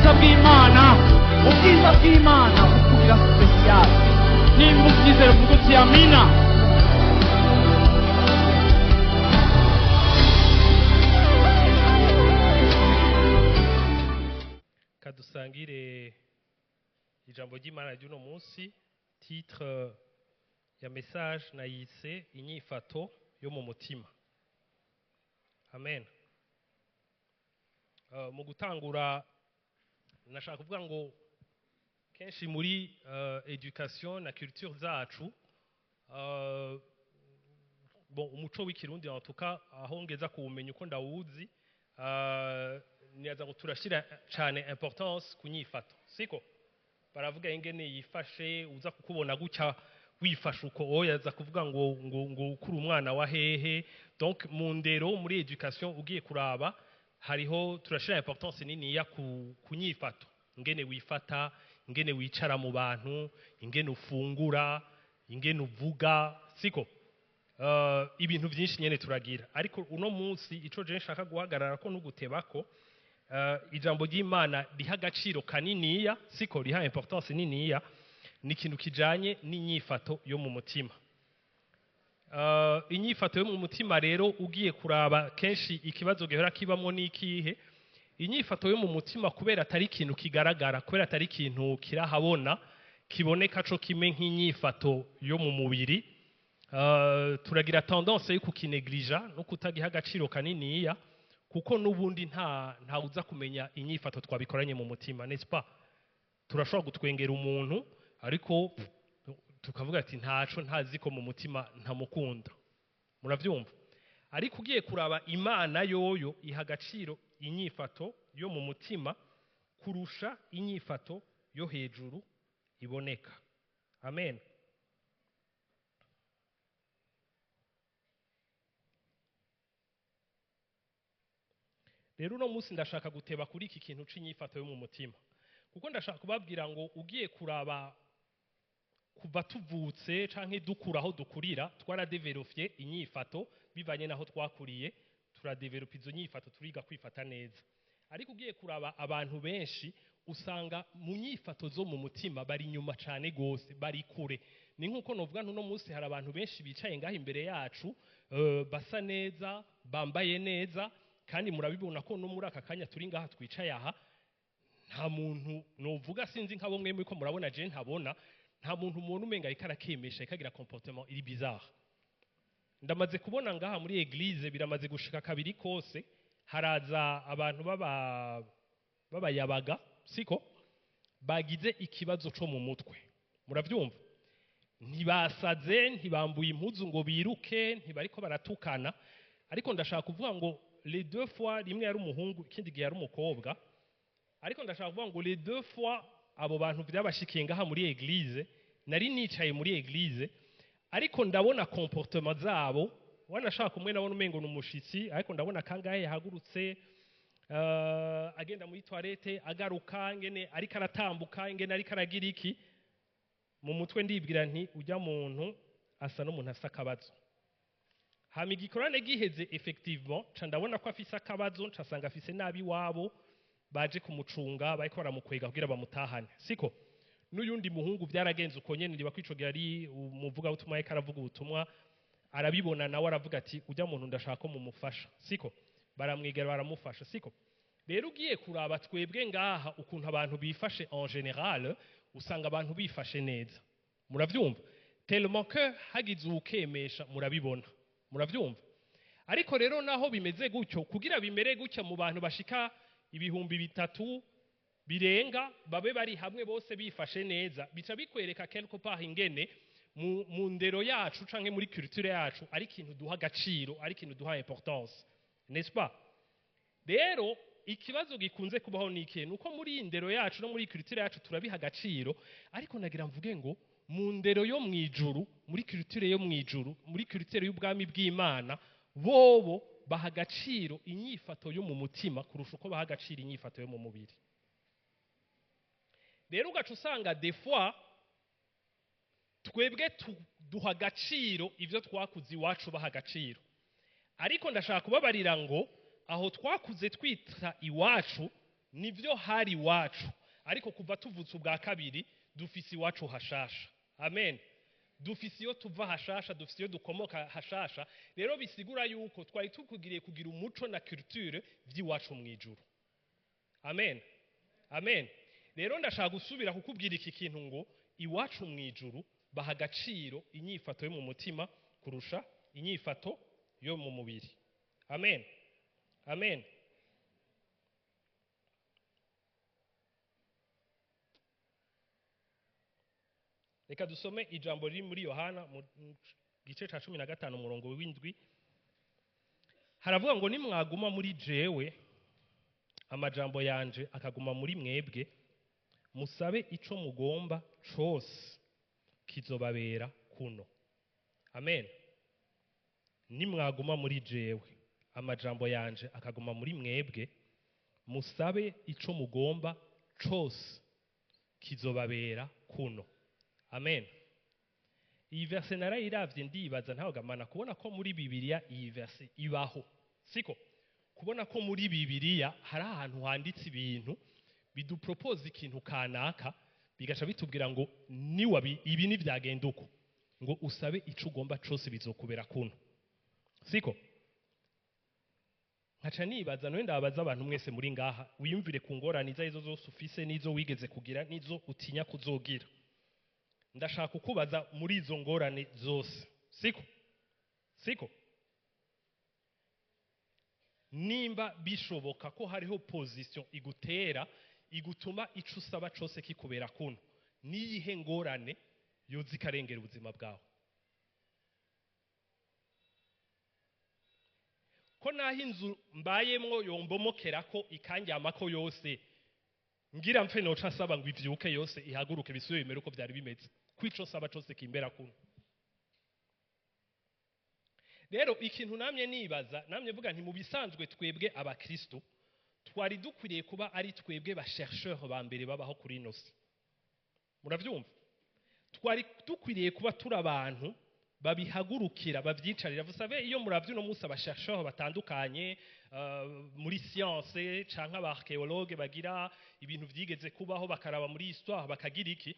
Ubwiza bw'Imana, ubwiza bw'Imana bukugira spécial. Nimba ubyizera, uvuga uti amina. Kadusangire ijambo ry'Imana ry'uno munsi. Titre ya message nayise "Inyifato yo mu mutima". Amen. Mu gutangura, nashaka kuvuga ngo kenshi muri éducation na culture zacu, bon, umuco w'Ikirundi en tout cas, aho ngeza kuwumenya uko ndawuzi, nibaza ngo turashira cane importance ku nyifato, siko? Baravuga ingene yifashe, uza kukubona gutya wifashe uko, oya, aza kuvuga ngo ukuri umwana wa hehe. Donc mu ndero, muri éducation, ugiye kuraba hariho turashira importance niniya ku nyifato, ingene wifata, ingene wicara mu bantu, ingene ufungura, ingene uvuga, siko? Ibintu byinshi nyene turagira. Ariko uno munsi ico je nshaka guhagarara ko nugutebako, ijambo ry'Imana riha agaciro kaniniya, siko? Riha importance niniya, ni ikintu kijanye n'inyifato yo mu mutima. Inyifato yo mu mutima rero, ugiye kuraba kenshi ikibazo gihora kibamo ni ikihe? Inyifato yo mu mutima, kubera atari ikintu kigaragara, kubera atari ikintu kirahabona kiboneka co kimwe nk'inyifato yo mu mubiri, turagira tendance yo kukineglija no kutagiha agaciro kaniniya, kuko n'ubundi nta uza kumenya inyifato twabikoranye mu mutima, n'est-ce pas? Turashobora gutwengera umuntu, ariko tukavuga ati ntaco ntazi ko mu mutima ntamukunda. Muravyumva? Ariko ugiye kuraba, Imana yoyo iha agaciro inyifato yo mu mutima kurusha inyifato yo hejuru iboneka. Amen. Rero uno munsi ndashaka guteba kuri iki kintu c'inyifato yo mu mutima, kuko ndashaka kubabwira ngo ugiye kuraba kuva tuvutse canke dukura, aho dukurira, twaradevelopye inyifato bivanye naho twakuriye. Turadevelopa izo nyifato, turiga kwifata neza. Ariko ugiye kuraba abantu benshi, usanga mu nyifato zo mu mutima bari inyuma cane gose, bari kure. Ni nk'uko novuga ntuno munsi hari abantu benshi bicaye ngaho imbere yacu, basa neza, bambaye neza, kandi murabibona ko no muri aka kanya turi ngaha twicaye aha, nta muntu novuga, sinzi nka bamwe muri ko murabona, je ntabona, nta muntu umuntu umenga ariko arakemesha, ikagira comportement iri bizarre. Ndamaze kubona ngaha muri église, biramaze gushika kabiri kose, haraza abantu baba babayabaga, siko? Bagize ikibazo co mu mutwe. Muravyumva? Ntibasaze, ntibambuye impuzu ngo biruke, ntibariko baratukana. Ariko ndashaka kuvuga ngo les deux fois, rimwe yari umuhungu, ikindi gihe yari umukobwa, ariko ndashaka kuvuga ngo les deux fois abo bantu vyabashikiye ngaha muri église, nari nicaye muri église, ariko ndabona comportement zabo. Wanashaka umwe nabona umengo ni umushitsi, ariko ndabona kangahe yahagurutse, agenda muri toilette, agaruka, ngene ariko aratambuka, ingene ariko aragira iki. Mu mutwe ndibwira nti ujya muntu asa n'umuntu afise akabazo. Hama igikorane giheze, effectivement nca ndabona ko afise akabazo, nca asanga afise nabi wabo baje kumucunga, bariko baramukwega kugira bamutahane, siko? N'uyundi muhungu byaragenze uko nyene. Ndiba kwico gihe ari umuvugabutumwa, yariko aravuga ubutumwa, arabibona nawe, aravuga ati ujya muntu ndashaka ko mumufasha, siko? Baramwegera, baramufasha, siko? Rero ugiye kuraba twebwe ngaha ukuntu abantu bifashe en général, usanga abantu bifashe neza. Muravyumva? Tellement que hagize uwukemesha murabibona. Muravyumva? Ariko rero naho bimeze gutyo, kugira bimere gutya mu bantu bashika 3000 birenga, babe bari hamwe bose bifashe neza, bica bikwereka quelque part ingene mu ndero yacu canke muri culture yacu ari ikintu duha agaciro, ari ikintu duha importance, n'est-ce pas? Rero ikibazo gikunze kubaho ni ikihe? Nuko muri iyi ndero yacu no muri iyi culture yacu turabiha agaciro, ariko nagira mvuge ngo mu ndero yo mu ijuru, muri culture yo mu ijuru, muri culture y'ubwami bw'Imana, bobo baha agaciro inyifato yo mu mutima kurusha uko baha agaciro inyifato yo mu mubiri. Rero ugaca usanga des fois twebwe duha agaciro ivyo twakuze iwacu baha agaciro. Ariko ndashaka kubabarira ngo aho twakuze twita iwacu Nivyo hari iwacu, ariko kuva tuvutse ubwa kabiri dufise iwacu hashasha. Amen. Dufise iyo tuva hashasha, dufise iyo dukomoka hashasha. Rero bisigura yuko twari tukugiriye kugira umuco na culture vy'iwacu mu ijuru. Amen. Amen. Rero ndashaka gusubira kukubwira iki kintu ngo iwacu mu ijuru baha agaciro inyifato yo mu mutima kurusha inyifato yo mu mubiri. Amen. Amen. Reka dusome ijambo riri muri Yohana mu gice ca 15 umurongo w'indwi. Haravuga ngo nimwaguma muri jewe, amajambo yanje akaguma muri mwebwe, musabe ico mugomba cose kizobabera kuno. Amen. Nimwaguma muri jewe, amajambo yanje akaguma muri mwebwe, musabe ico mugomba cose kizobabera kuno. Amen. Iyi verse narayiravye ndibaza ntawe kubona ko muri Bibiliya iyi verse ibaho. Siko kubona ko muri Bibiliya hari ahantu handitse ibintu bidupropose ikintu kanaka, bigaca bitubwira ngo niwabi ibi nivyagenda uko, ngo usabe ico ugomba cose bizokubera kuno. Siko nkaca nibaza none ndabaza abantu mwese muri ngaha, wiyumvire ku ngorane izo arizo zose ufise n'izo wigeze kugira n'izo utinya kuzogira. Ndashaka kukubaza muri izo ngorane zose, siko siko, nimba bishoboka ko hariho position igutera igutuma ico usaba cose kikubera kuno, niyihe ngorane yoza ikarengera ubuzima bwawe? Ko naho inzu mbayemwo yombomokerako ikandyamako yose, ngira mpfe noca nsaba ngo ivyuke yose ihaguruke bisubire bimere uko vyari bimeze, kwico saba cose kimbera kuno. Rero ikintu namye nibaza, namye mvuga nti mu bisanzwe twebwe abakristo twari dukwiriye kuba ari twebwe ba chercheur ba mbere babaho kuri ino si. Muravyumva? Twari dukwiriye kuba turi abantu babihagurukira, babyicarira. Vous savez, iyo muravye uno munsi aba chercheur batandukanye muri science canke aba archéologue bagira ibintu vyigeze kubaho, bakaraba muri histoire bakagira iki,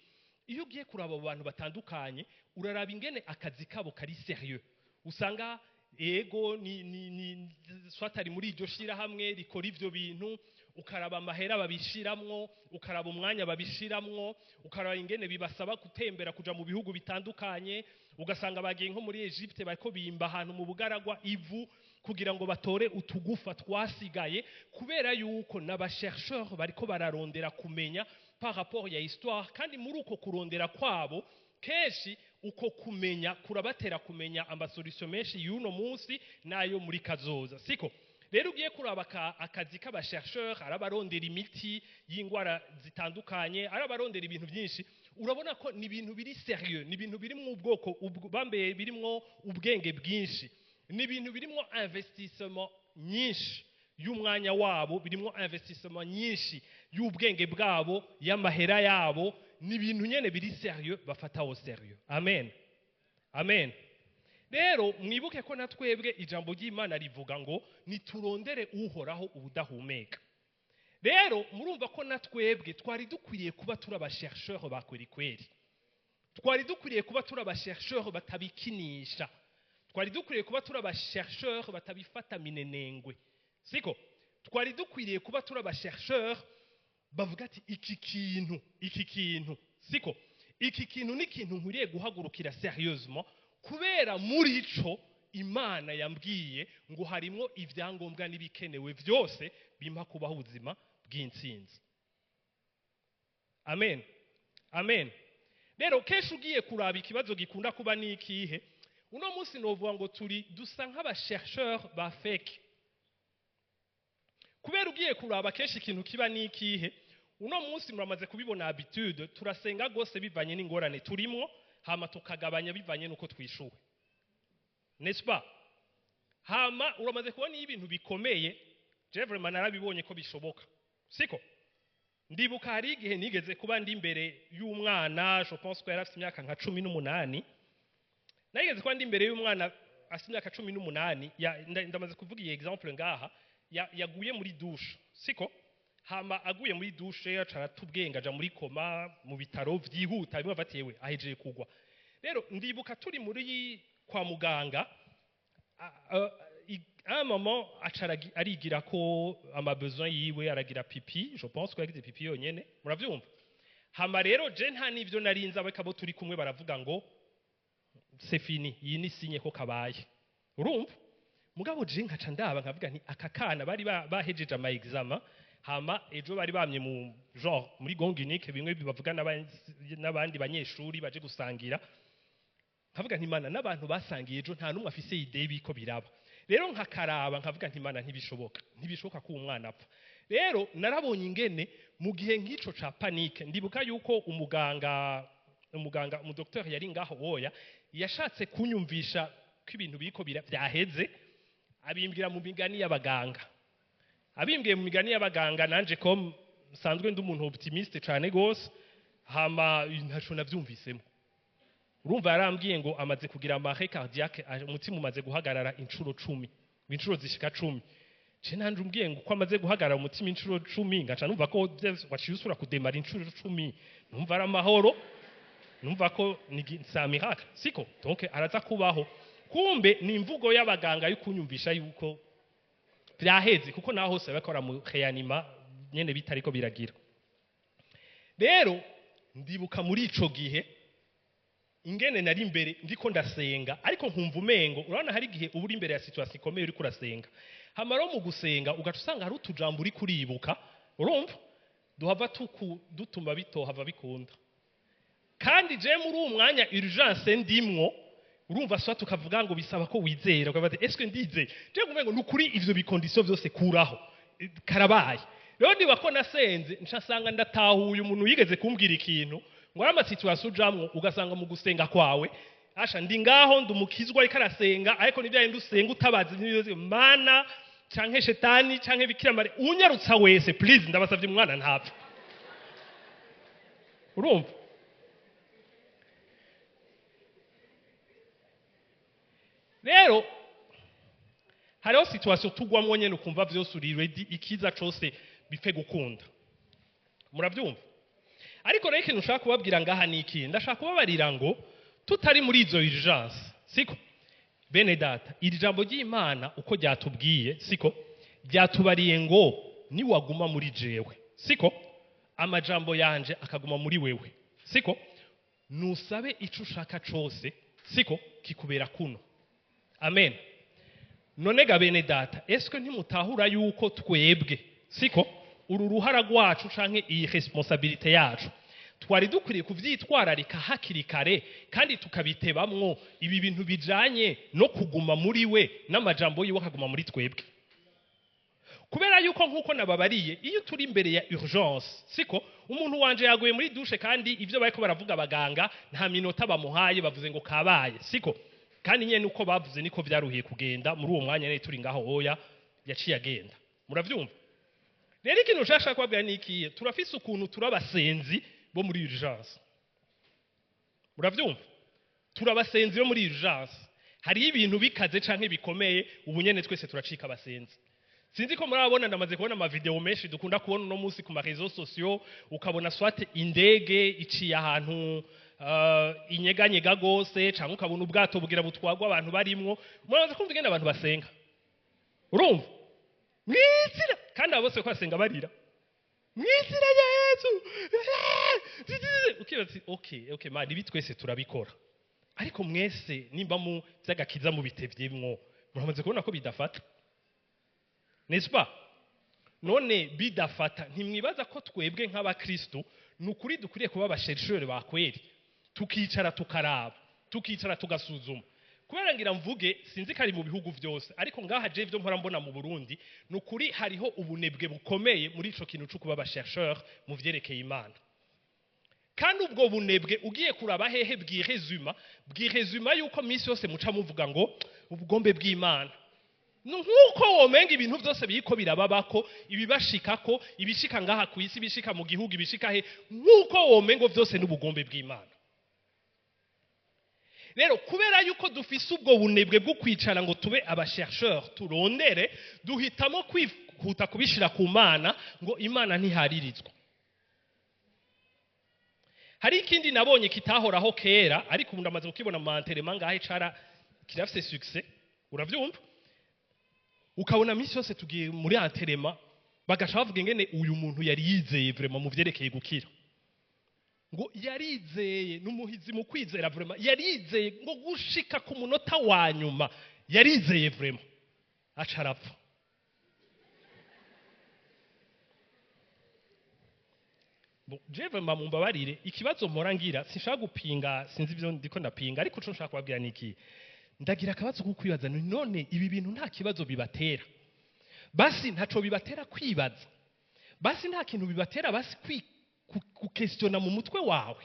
iyo ugiye kuraba abo bantu batandukanye uraraba ingene akazi kabo kari sérieux. Usanga ego ni soit ari muri iryo shirahamwe rikora ivyo bintu, ukaraba amahera babishiramwo, ukaraba umwanya babishiramwo, ukaraba ingene bibasaba gutembera kuja mu bihugu bitandukanye, ugasanga bagiye nko muri Egypte bariko bimba ahantu mu bugaragwa ivu kugira ngo batore utugufa twasigaye, kubera yuko n'aba chercheurs bariko bararondera kumenya par rapport ya histoire. Kandi muri uko kurondera kwabo kenshi uko kumenya kurabatera kumenya amasolution menshi y'uno munsi nayo muri kazoza. Siko rero ugiye kuraba akazi k'aba chercheur, arabarondera imiti y'ingwara zitandukanye, arabarondera ibintu byinshi, urabona ko ni ibintu biri sérieux, ni ibintu birimwo ubwoko bambe birimwo ubwenge bwinshi, ni ibintu birimwo investissement nyinshi y'umwanya wabo, birimwo investissement nyinshi y'ubwenge bwabo, y'amahera yabo, ni ibintu nyene biri sérieux, bafata au sérieux. Amen. Amen. Rero mwibuke ko natwebwe ijambo ry'Imana rivuga ngo niturondere uhoraho ubudahumeka. Rero murumva ko natwebwe twari dukwiriye kuba turi aba chercheur ba kweri kweri, twari dukwiriye kuba turi aba chercheur batabikinisha, twari dukwiriye kuba turi aba chercheur batabifata minenengwe. Siko twari dukwiriye kuba turi aba chercheur bavuga ati iki kintu, iki kintu, siko iki kintu ni ikintu nkwiriye guhagurukira sérieusement, kubera muri ico Imana yambwiye ngo harimwo ivyangombwa n'ibikenewe vyose bimpa kubaho ubuzima bw'intsinzi. Amen. Amen. Rero kenshi ugiye kuraba ikibazo gikunda kuba ni ikihe, uno munsi novuga ngo turi dusa nk'aba chercheur ba fake. Kubera ugiye kuraba kenshi ikintu kiba ni ikihe, uno munsi muramaze kubibona habitude, turasenga gose bivanye n'ingorane turimwo, hama tukagabanya bivanye nuko twishuwe. N'est-ce pas? Hama uramaze kubona ibintu bikomeye, je vraiment narabibonye ko bishoboka. Siko ndibuka hari igihe nigeze kuba ndi imbere y'umwana, je pense ko yari afite imyaka nka 18. Nigeze kuba ndi imbere y'umwana afite imyaka 18, ndamaze kuvuga iyi exemple ngaha, yaguye muri douche. Siko Hama aguye muri douche, aca aratubwenga, aja muri coma mu bitaro vyihuta bimwe bafatiyewe ahejeje kugwa. Rero ndibuka turi muri kwa muganga, un moment aca arigira ko ama besoin yiwe, aragira pipi, je pense ko yagize pipi yonyene, muravyumva. Hama rero je nta n'ivyo narinzi, abo turi kumwe baravuga ngo c'est fini, iyi ni signe ko kabaye, urumva. Mugabo je nkaca ndaba nkavuga nti aka kana bari bahejeje ama examen, hama ejo bari bamye mu genre muri gong unique, bimwe bibavuga n'abandi banyeshuri baje gusangira. Nkavuga nti Mana, n'abantu basangiye ejo nta n'umwe afise idée biko biraba. Rero nkakaraba nkavuga nti Mana, ntibishoboka, ntibishoboka ko umwana apfa. Rero narabonye ingene mu gihe nk'ico ca panique, ndibuka yuko umuganga umudocteur yari ngaho oya yashatse kunyumvisha ko ibintu biriko vyaheze, abimbwira mu migani y'abaganga. Abimbwiye mu migani y'abaganga, nanje ko nsanzwe ndi umuntu optimiste cane gose, hama ntaco navyumvisemo. Urumva, yarambwiye ngo amaze kugira arrêt cardiaque, umutima umaze guhagarara inshuro 10, inshuro zishika 10. Je nanje umbwiye ngo ko amaze guhagarara umutima inshuro 10, ngaca numva ko waciye usubira kudemara inshuro 10, numva ari amahoro, numva ko ni c'est un miracle, siko? Donc araza kubaho. Kumbe ni imvugo y'abaganga yo kunyumvisha yuko vyaheze, kuko naho hose bakora mu réanima nyene bitariko biragira. Rero ndibuka muri ico gihe ingene nari imbere ndiko ndasenga, ariko nkumva umengo, urabona hari igihe uba uri imbere ya situation ikomeye, uriko urasenga, hama rero mu gusenga ugaca usanga hari utujambo uri kuribuka, urumva, duhava tuku dutuma bitohava bikunda. Kandi je muri uwo mwanya urgence ndimwo, urumva, soit tukavuga ngo bisaba ko wizera, ukavuga ati est-ce que ndizeye? Je kuvuga ngo nukuri ivyo bi conditions vyose kuraho. Karabaye. Rero niba ko nasenze, nca ndatahuye umuntu yigeze kumbwira ikintu ngo ari ama situation ujamwo, ugasanga mu gusenga kwawe, asha ndi ngaho ndumukizwa ariko arasenga, ariko nibyo yindi usenga utabaza n'ibyo Mana canke shetani canke Bikira Mariya unyarutsa wese, please, ndabasavye umwana ntapfa, urumva. Rero hariho situation tugwamwo nyene ukumva vyose uri ready, ikiza cose bipfe gukunda, muravyumva. Ariko rero ikintu ushaka kubabwira ngaha ni iki: ndashaka kubabarira ngo tutari muri izo urgence, siko bene data? Iri jambo ry'Imana uko ryatubwiye, siko ryatubariye ngo niwaguma muri jewe, siko, amajambo yanje akaguma muri wewe, siko, nusabe ico ushaka cose, siko, kikubera kuno. Amen. None ga bene data, eske ntimutahura yuko twebwe, siko, uru ruhara rwacu canke iyi responsabilité yacu twari dukwiriye kuvyitwararika hakiri kare, kandi tukabitebamwo ibi bintu bijanye no kuguma muri we n'amajambo yiwe akaguma muri twebwe? Kubera yuko nk'uko nababariye, iyo turi imbere ya urgence, siko, umuntu wanje yaguye muri douche, kandi ibyo bariko baravuga abaganga nta minota bamuhaye, bavuze ngo kabaye, siko? Kandi nyene uko bavuze niko vyaruhiye kugenda muri uwo mwanya nyene turi ngaho oya yaciye agenda, muravyumva. Rero ikintu nshaka kubabwira ni ikihe? Turafise ukuntu turi abasenzi bo muri urgence, muravyumva, turi abasenzi bo muri urgence. Hariho ibintu bikaze canke bikomeye, ubu nyene twese turacika abasenzi. Sinzi ko murabona, ndamaze kubona ama vidéo menshi dukunda kubona uno munsi ku ma réseaux sociaux, ukabona soit indege iciye ahantu inyeganyega gose, canke ukabona ubwato bugira butwagwa abantu barimwo, murabaza kumva ingene abantu basenga, urumva, mwizina, kandi abo bose ko basenga barira mwizina rya Yesu, ukibaza uti okay man, ibi twese turabikora. Ariko mwese nimba mu vy'agakiza mubitevyemwo, muramaze kubona ko bidafata, n'est-ce pas? None bidafata, ntimwibaza ko twebwe nk'abakristo ni ukuri dukwiriye kuba aba chercheurs ba kweri, tukicara tukaraba, tukicara tugasuzuma? Kubera ngira mvuge, sinzi ko ari mu bihugu byose, ariko ngaha je ivyo mpora mbona mu Burundi, ni ukuri hariho ubunebwe bukomeye muri ico kintu co kuba aba chercheurs mu vyerekeye Imana. Kandi ubwo bunebwe ugiye kuraba hehe bwirezuma? Bwirezuma yuko minsi yose muca muvuga ngo ubugombe bw'Imana. Nk'uko womenga ibintu byose biriko birababako, ibibashikako, ibishika ngaha ku isi, ibishika mu gihugu, ibishika he, nk'uko womengo byose n'ubugombe bw'Imana. Rero kubera yuko dufise ubwo bunebwe bwo kwicara ngo tube aba chercheurs, turondere, duhitamo Twihuta kubishira ku Mana, ngo Imana ntiharirizwa. Hari ikindi nabonye kitahoraho kera, ariko ubu ndamaze kukibona mu enterrement ngahe, cara kirafise succès. Uravyumva, ukabona misi yose tugiye muri enterrement, bagaca bavuga ingene uyu muntu yari yizeye vraiment mu vyerekeye gukira, ngo yarizeye, n'umuhizi mu kwizera, vraiment yarizeye, ngo gushika ku munota wa nyuma yarizeye vraiment, aca arapfa. Bon, je vraiment, mumbabarire, ikibazo mpora ngira, sinshaka gupinga, sinzi ibyo ndiko ndapinga, ariko ico nshaka kubabwira ni iki: ndagira akabazo ko kwibaza ni none ibi bintu nta kibazo bibatera? Basi ntaco bibatera kwibaza? Basi nta kintu bibatera basi kukestiona mu mutwe wawe,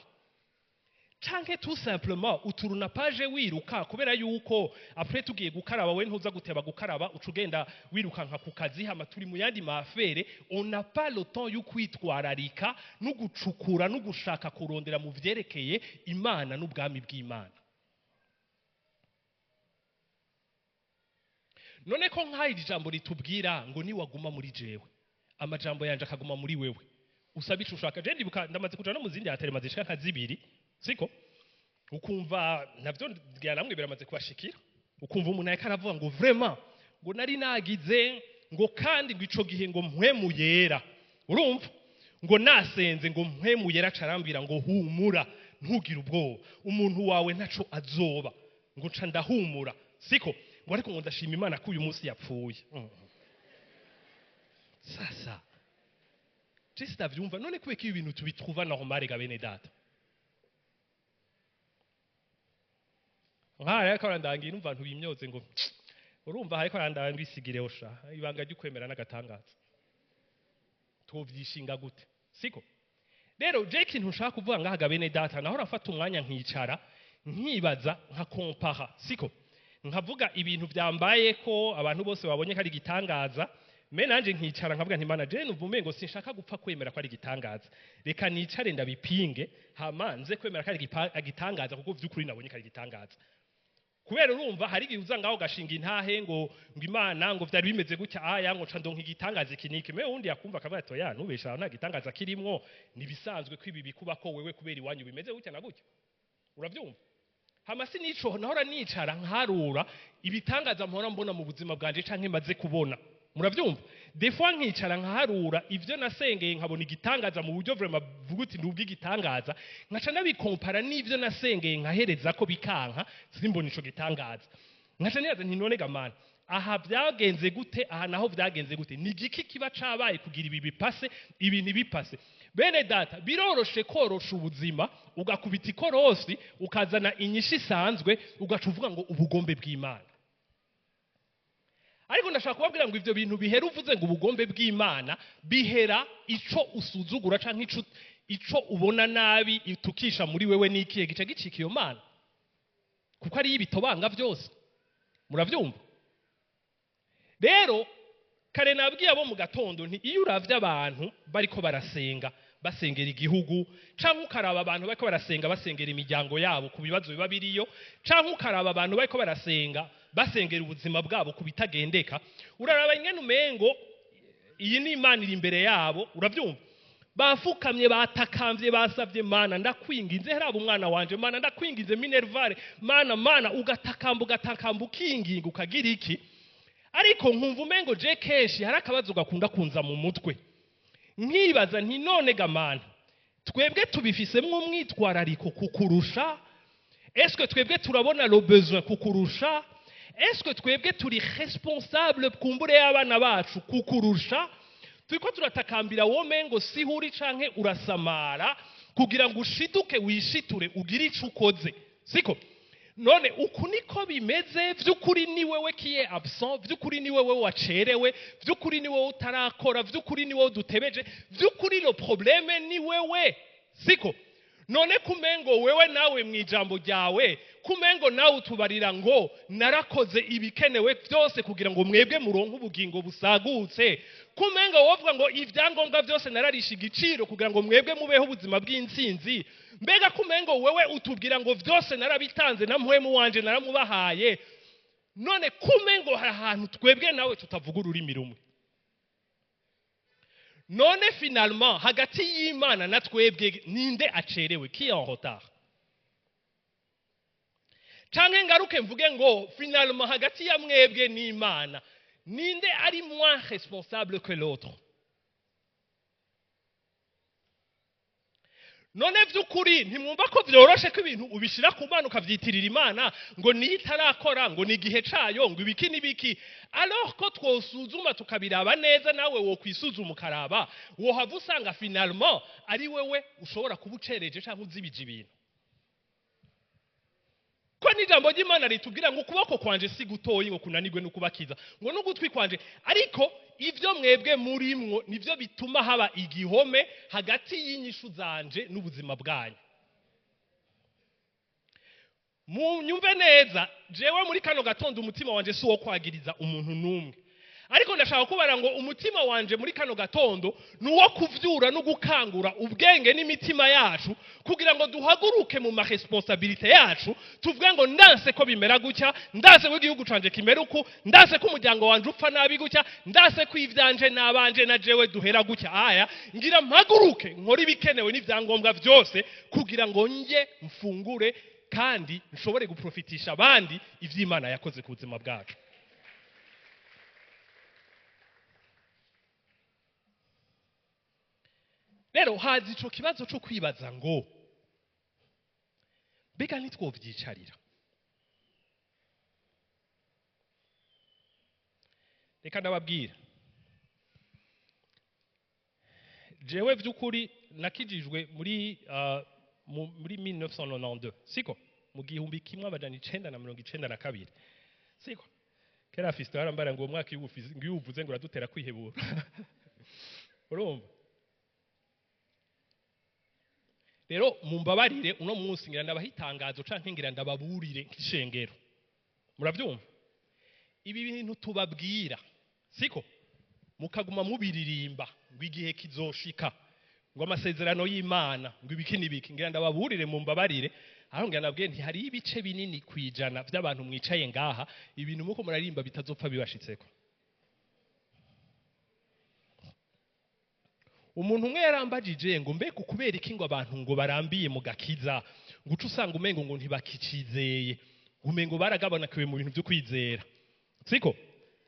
canke tout simplement uturuna page wiruka, kubera yuko après tugiye gukaraba, we ntuza guteba gukaraba, uca ugenda wirukanka ku kazi, hama turi mu yandi ma affaires, on n'a pas le temps yo kwitwararika no gucukura no gushaka kurondera mu vyerekeye Imana n'ubwami bw'Imana? None ko nk'aho iri jambo ritubwira ngo niwaguma muri jewe, amajambo yanje akaguma muri wewe, usaba ico ushaka. Je ndibuka ndamaze kuja no mu zindi enterrement zishika nka zibiri, siko? Ukumva navyo ngira namwe biramaze kubashikira, ukumva umuntu ariko aravuga ngo vraiment ngo nari nagize, ngo kandi ngo ico gihe ngo Mpwemu Yera, urumva, ngo nasenze, ngo Mpwemu Yera acarambwira ngo humura, ntugire ubwoba, umuntu wawe ntaco azoba, ngo nca ndahumura, siko? Ngo ariko ngo ndashima Imana ko uyu munsi yapfuye. Sasa je sitavyumva. None kubera ko ibi bintu tubitrouva normal ga bene data? Nk'aha ariko arandangira, numva ntubimyoze, ngo urumva ariko arandangira, isigire osha ibanga ry'ukwemera n'agatangaza, tuvyishinga gute, siko? Rero je ikintu nshaka kuvuga ngaha ga bene data, naho rafata umwanya nkicara nkibaza, nkakompara, siko? Nkavuga ibintu byambaye ko abantu bose babonye ko ari igitangaza, me nanje nkicara nkavuga nti: "Mana, je numva umengo sinshaka gupfa kwemera ko ari igitangaza, reka nicare ndabipinge, hama nze kwemera ko ari igitangaza, kuko vy'ukuri nabonye ko ari igitangaza." Kubera urumva hari igihe uza ngaho ugashinga intahe ngo Imana, ngo vyari bimeze gutya, aya ngo nca ndonka igitangaza iki niki, me wundi yakumva akavuga ati: "Oya, ntubesha, nta gitangaza kirimwo, nibisanzwe ko ibi bikuba ko wewe kubera iwanyu bimeze gutya na gutya." Uravyumva? Hama sinico nahora nicara nkarura ibitangaza mpora mbona mu buzima bwanje canke maze kubona. Muravyumva, des fois nkicara nkaharura ivyo nasengeye nkabona igitangaza mu buryo vraiment vuga uti ndubwo igitangaza, nkaca nabikompara n'ivyo nasengeye nkahereza ko bikanka, simbona ico gitangaza. Nkaca nibaza nti: "None gamana, aha vyagenze gute? Aha naho vyagenze gute? Ni igiki kiba cabaye kugira ibi bipase, ibi ntibipase?" Bene data, biroroshe korosha ubuzima, ugakubita ikorosi, ukazana inyishu isanzwe, ugaca uvuga ngo ubugombe bw'Imana. Ariko ndashaka kubabwira ngo ivyo bintu bihera uvuze ngo ubugombe bw'Imana, bihera ico usuzugura canke ico ubona nabi itukisha muri wewe n'ikihe gica gicika iyo Mana, kuko ariyo ibitobanga vyose. Muravyumva? Rero kare nabwiye abo mu gatondo nti iyo uravye abantu bariko barasenga, basengera igihugu, canke ukaraba abantu bariko barasenga, basengera imiryango yabo ku bibazo biba biriyo, canke ukaraba abantu bariko barasenga, basengera ubuzima bwabo ku bitagendeka, uraraba ingene umengo iyi ni Imana iri imbere yabo. Uravyumva, bafukamye, batakambye, basavye: "Mana, ndakwinginze, heraba umwana wanje. Mana, ndakwinginze, minerval. Mana, Mana." Ugatakamba, ugatakamba, ukinginga, ukagira iki. Ariko nkumva umengo je kenshi hari akabazo gakunda kunza mu mutwe, nkibaza nti: "None gamana, twebwe tubifisemwo umwitwarariko kukurusha? Est-ce twebwe turabona le besoin kukurusha? Est-ce twebwe turi responsable kumbure y'abana bacu kukurusha? Turiko turatakambira, womengo sihuri canke urasamara kugira ngo ushiduke, wishiture, ugire ico ukoze, siko? None uku niko bimeze vy'ukuri? Ni wewe qui est absent vy'ukuri? Ni wewe wacerewe vy'ukuri? Ni wewe utarakora vy'ukuri? Ni wewe dutebeje vy'ukuri? Le problème ni wewe, siko? None kumengo wewe nawe mu ijambo ryawe, kumengo nawe utubarira ngo narakoze ibikenewe byose kugira ngo mwebwe muronke ubugingo busagutse, kumengo wovuga ngo ibyangombwa byose nararisha igiciro kugira ngo mwebwe mubeho ubuzima bw'intsinzi, mbega kumengo wewe utubwira ngo byose narabitanze, na Mpwemu wanje naramubahaye, none kumengo hari ahantu twebwe nawe tutavuga ururimi rumwe?" None finalement hagati y'Imana na twebwe ninde acerewe? Qui est en retard? Canke ngaruke mvuge ngo finalement hagati ya mwebwe n'Imana ninde ari moins responsable que l'autre? None vy'ukuri ntimwumva ko vyoroshe ko ibintu ubishira ku Mana ukavyitirira Imana ngo niyo itarakora, ngo ni igihe cayo, ngo ibiki n'ibiki, alors ko twosuzuma tukabiraba neza, nawe wokwisuzuma ukaraba, wohava usanga finalement ari wewe ushobora kuba ucereje canke uzibije ibintu. Ko n'ijambo ry'Imana ritubwira ngo ukuboko kwanje si gutoyi ngo kunanirwe no kubakiza, ngo n'ugutwi kwanje, ariko ivyo mwebwe murimwo nivyo bituma haba igihome hagati y'inyishu zanje n'ubuzima bwanyu. Munyumve neza, jewe muri kano gatondo umutima wanje si uwo kwagiriza umuntu n'umwe, ariko ndashaka kubara ngo umutima wanje muri kano gatondo ni uwo kuvyura no gukangura ubwenge n'imitima yacu kugira ngo duhaguruke mu maresponsabilité yacu, tuvuge ngo ndanse ko bimera gutya, ndanse ko igihugu canje kimera uku, ndanse ko umuryango wanje upfa nabi gutya, ndanse ko ivyanje n'abanje na jewe duhera gutya. Aya ngira mpaguruke nkore ibikenewe n'ivyangombwa vyose kugira ngo nje mfungure kandi nshobore guprofitisha abandi ivy'Imana yakoze ku buzima bwacu. Rero haza ico kibazo co kwibaza ngo mbega ntitwovyicarira? Reka ndababwira, jewe vy'ukuri nakijijwe muri muri 1992, siko? Mu 1992, siko? Kera Fiston yarambara ngo uwo mwaka iyo uvuze ngo uradutera kwihebura. Urumva? Rero mumbabarire uno munsi ngira ndabaha itangazo canke ngira ndababurire nk'ishengero. Muravyumva? Ibi bintu tubabwira, siko? Mukaguma mubiririmba ngo igihe kizoshika, ngo amasezerano y'Imana, ngo ibiki n'ibiki, ngira ndababurire mumbabarire. Aho ngira nabwiye nti hari ibice binini kwijana vy'abantu mwicaye ngaha, ibintu muko murarimba bitazopfa bibashitseko. Umuntu umwe yarambajije ngo mbega kubera iki ngo abantu ngo barambiye mu gakiza, ngo uca usanga umengo ngo ntibakicizeye, umengo baragabanukiwe mu bintu byo kwizera, siko?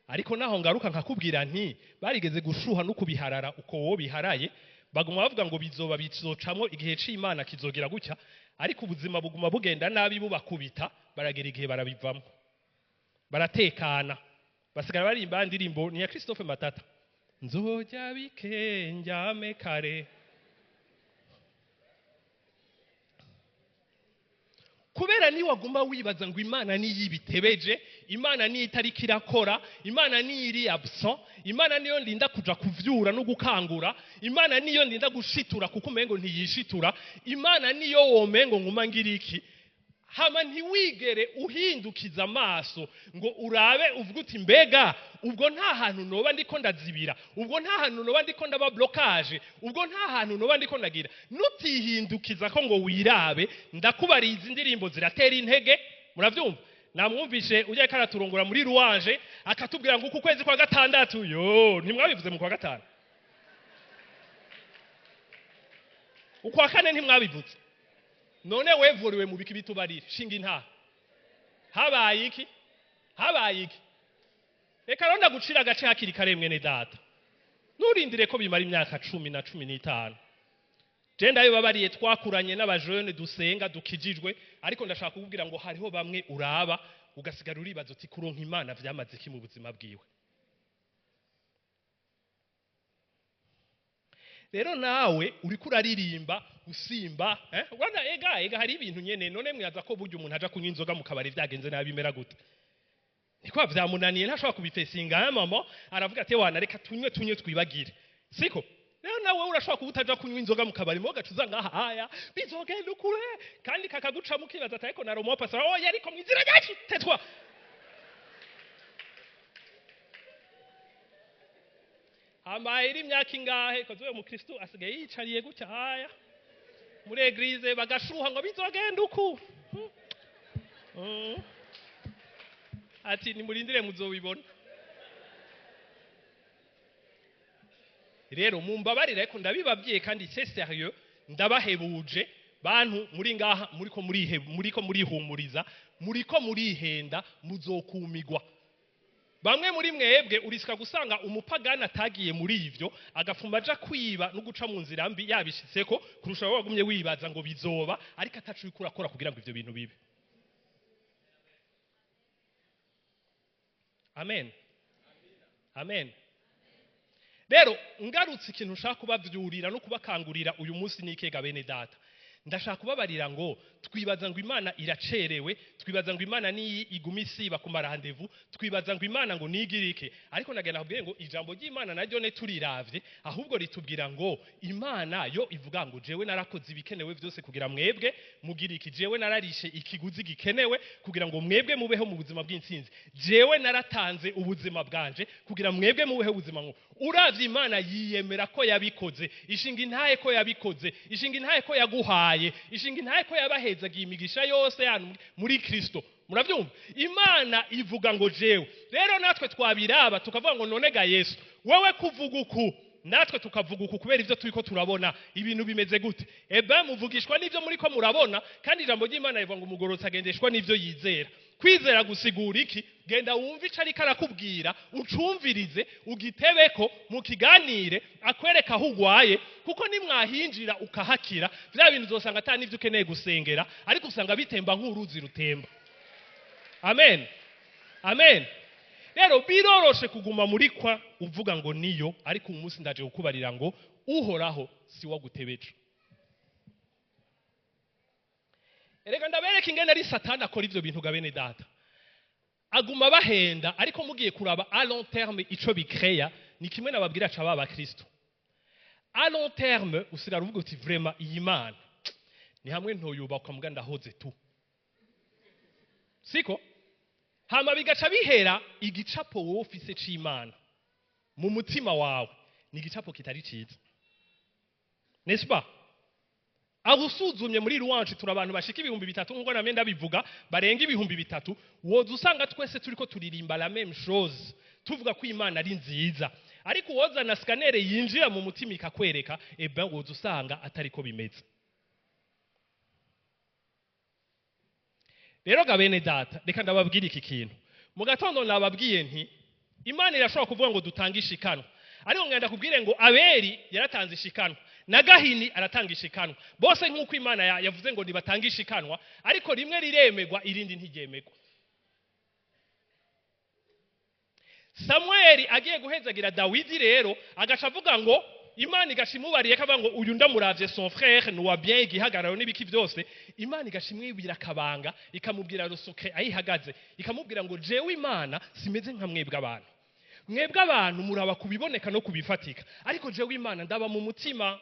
Ariko naho ngaruka nkakubwira nti barigeze gushuha no kubiharara uko wowe biharaye, baguma bavuga ngo bizoba bizocamwo igihe c'Imana kizogira gutya, ariko ubuzima buguma bugenda nabi bubakubita, baragera igihe barabivamo, baratekana, basigara barimba indirimbo ni ya Christophe Matata, nzojya bike njyame kare. Kubera ni waguma wibaza ngo Imana niyo ibitebeje, Imana niyo itariko irakora, Imana niyo iri absent, Imana niyo ndinda kuja kuvyura no gukangura, Imana niyo ndinda gushitura kuko umengo ntiyishitura, Imana niyo womengo nguma ngira iki. Hama ntiwigere uhindukiza amaso ngo urabe uvuge uti mbega ubwo nta hantu noba ndiko ndazibira, ubwo nta hantu noba ndiko ndaba blocage, ubwo nta hantu noba ndiko ndagira. Nutihindukiza ko ngo wirabe, ndakubariza indirimbo ziratera intege. Muravyumva? Namwumvishe ujya karaturongora muri louange akatubwira ngo uku kwezi kwa gatandatu, yo ntimwabivuze mu kwa gatanu, ukwa kane ntimwabivuze. None wevuriwe mu biki bitubarire shinga intaha. Habaye iki? Habaye iki? Reka rero ndagucira agace hakiri kare mwene data. Nturindire ko bimara imyaka 10 na 15. Je ndabibabariye twakuranye n'abajene dusenga dukijijwe, ariko ndashaka kukubwira ngo hariho bamwe uraba ugasigara uribaza uti kuronka Imana vyamaze iki mu buzima bwiwe. Rero nawe uriko uraririmba usimba, urabona ega hari ibintu nyene. None mwibaza ko burya umuntu aja kunywa inzoga mu kabari vyagenze nabi bimera gute? Niko vyamunaniye, ntashobora kubifesinga. Mama aravuga ati wana reka tunywe tunywe twibagire, siko? Rero nawe urashobora kuba utaja kunywa inzoga mu kabari moga cuza ngaha haya bizogenda ukure, kandi kakaguca mukibaza ati ariko naromo pastor, oh yariko mwizira ryacu tetwa. Ambaye iri myaka ingahe koze uyo mukristo asigaye yicariye gutya haya muri eglise bagashuha ngo bizogenda uku. Ati nimurindire muzobibona. Rero mumbabarire, ariko ndabibabwiye kandi c'est sérieux, ndabahebuje. Bantu muri ngaha, muriko murihe, muriko murihumuriza, muriko murihenda, muzokumigwa. Bamwe muri mwebwe urisika gusanga umupagani atagiye muri ivyo agafuma aja kwiba no guca mu nzira mbi yabishitseko, kurusha wowe wagumye wibaza ngo bizoba, ariko atacu uriko urakora kugira ngo ivyo bintu bibe. Amen, amen. Rero ngarutse, ikintu nshaka kubavyurira no kubakangurira uyu munsi ni ikega, bene data. Ndashaka kubabarira ngo twibaza ngo Imana iracerewe, twibaza ngo Imana niyi iguma isiba ku ma rendez-vous, twibaza ngo Imana ngo nigirike. Ariko nagenda kubwire ngo ijambo ry'Imana naryo ne turiravye, ahubwo ritubwira ngo Imana yo ivuga ngo jewe narakoze ibikenewe byose kugira mwebwe mugirike, jewe nararishe ikiguzi gikenewe kugira ngo mwebwe mubeho mu buzima bw'intsinzi, jewe naratanze ubuzima bwanje kugira mwebwe mubeho ubuzima. Ngo uravye, Imana yiyemera ko yabikoze, ishinga intahe ko yabikoze, ishinga intahe ko yaguhaye, ishinga intahe ko yabahezagiye imigisha yose yanyu muri Kristo. Muravyumva? Imana ivuga ngo jewe. Rero natwe twabiraba tukavuga ngo none ga Yesu, wewe kuvuga uku, natwe tukavuga uku, kubera ivyo turiko turabona, ibintu bimeze gute? Eba muvugishwa n'ivyo muriko murabona, kandi ijambo ry'Imana rivuga ngo umugororotsi agendeshwa n'ivyo yizera. Kwizera gusigura iki? Genda wumve ico ariko arakubwira, ucumvirize, ugitebeko, mukiganire, akwereka aho ugwaye, kuko nimwahinjira ukahakira, vya bintu uzosanga ata n'ivyo ukeneye gusengera, ariko usanga bitemba nk'uruzi rutemba. Amen, amen. Rero biroroshe kuguma muri kwa uvuga ngo niyo, ariko uyu munsi ndaje kukubarira ngo Uhoraho si wagutebeje. Erega ndabereka ingene ari Satani akora ivyo bintu ga bene data, aguma bahenda. Ariko mugiye kuraba à long terme ico bikreya, ni kimwe nababwira ca baba Kristo. À long terme usigara uvuga uti vraiment iyi Mana ni hamwe ntoyubakwa, muga ndahoze tu, siko? Hama bigaca bihera. Igicapo wowe ufise c'Imana mu mutima wawe ni igicapo kitari ciza, n'est-ce pas? Aho usuzumye muri Louange, turi abantu bashika 3000, nk'uko namwe ndabivuga, barenga 3000. Woza usanga twese turiko turirimba la même chose, tuvuga ko Imana ari nziza, ariko uwoza na scanner yinjira mu mutima ikakwereka, eh ben woza usanga atariko bimeze. Rero ga bene data, reka ndababwira iki kintu. Mu gatondo nababwiye nti Imana irashobora kuvuga ngo dutange ishikanwa, ariko ngenda kubwire ngo Abeli yaratanze ishikanwa na Gahini aratanga ishikanwa, bose nk'uko Imana yavuze ngo nibatange ishikanwa, ariko rimwe riremegwa, irindi ntiryemegwa. Samueli agiye guhezagira Dawidi, rero agaca avuga ngo Imana igaca imubariye ko avuga ngo uyu ndamuravye, son frère nuwa bien, igihagararo n'ibiki byose. Imana igaca imwibira akabanga, ikamubwira rusoke ayihagaze, ikamubwira ngo jewe Imana simeze nka mwebwe abantu. Mwebwe abantu muraba kubiboneka no kubifatika, ariko jewe Imana ndaba mu mutima.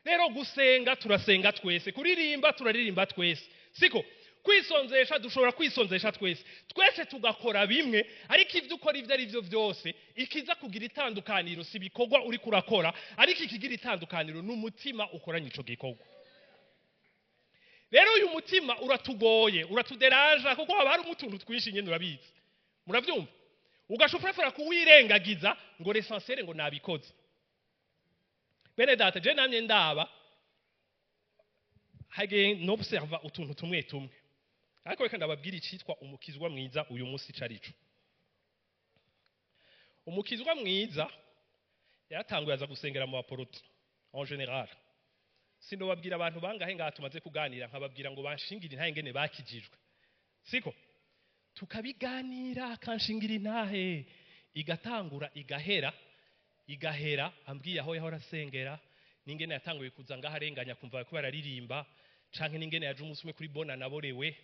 Rero gusenga turasenga twese, kuririmba turaririmba twese, siko? Kwisonzesha dushobora kwisonzesha twese, twese tugakora bimwe, ariko ibyo ukora ibyo ari byo byose, ikiza kugira itandukaniro si ibikorwa uri kurakora, ariko ikigira itandukaniro ni umutima ukoranye ico gikorwa. Rero uyu mutima uratugoye, uratuderaja, kuko haba harimo utuntu twinshi nyine, urabizi. Murabyumva? Ugaca uprefera kuwirengagiza ngo l'essentiel ngo nabikoze. Bene data, je namye ndaba hage nobserva utuntu tumwe tumwe, ariko reka ndababwira icitwa umukizwa mwiza uyu munsi ico arico. Umukizwa mwiza yaratanguye aza gusengera mu baporoti en général. Sinobabwira abantu bangahe ngaha tumaze kuganira nkababwira ngo banshingire intahe ingene bakijijwe, siko? Tukabiganira, akanshingira intahe, igatangura igahera, igahera ambwiye aho yahora asengera, n'ingene yatanguye kuza ngaho arenganya kumva ko bararirimba, canke n'ingene yaje umunsi umwe kuri bona naborewe,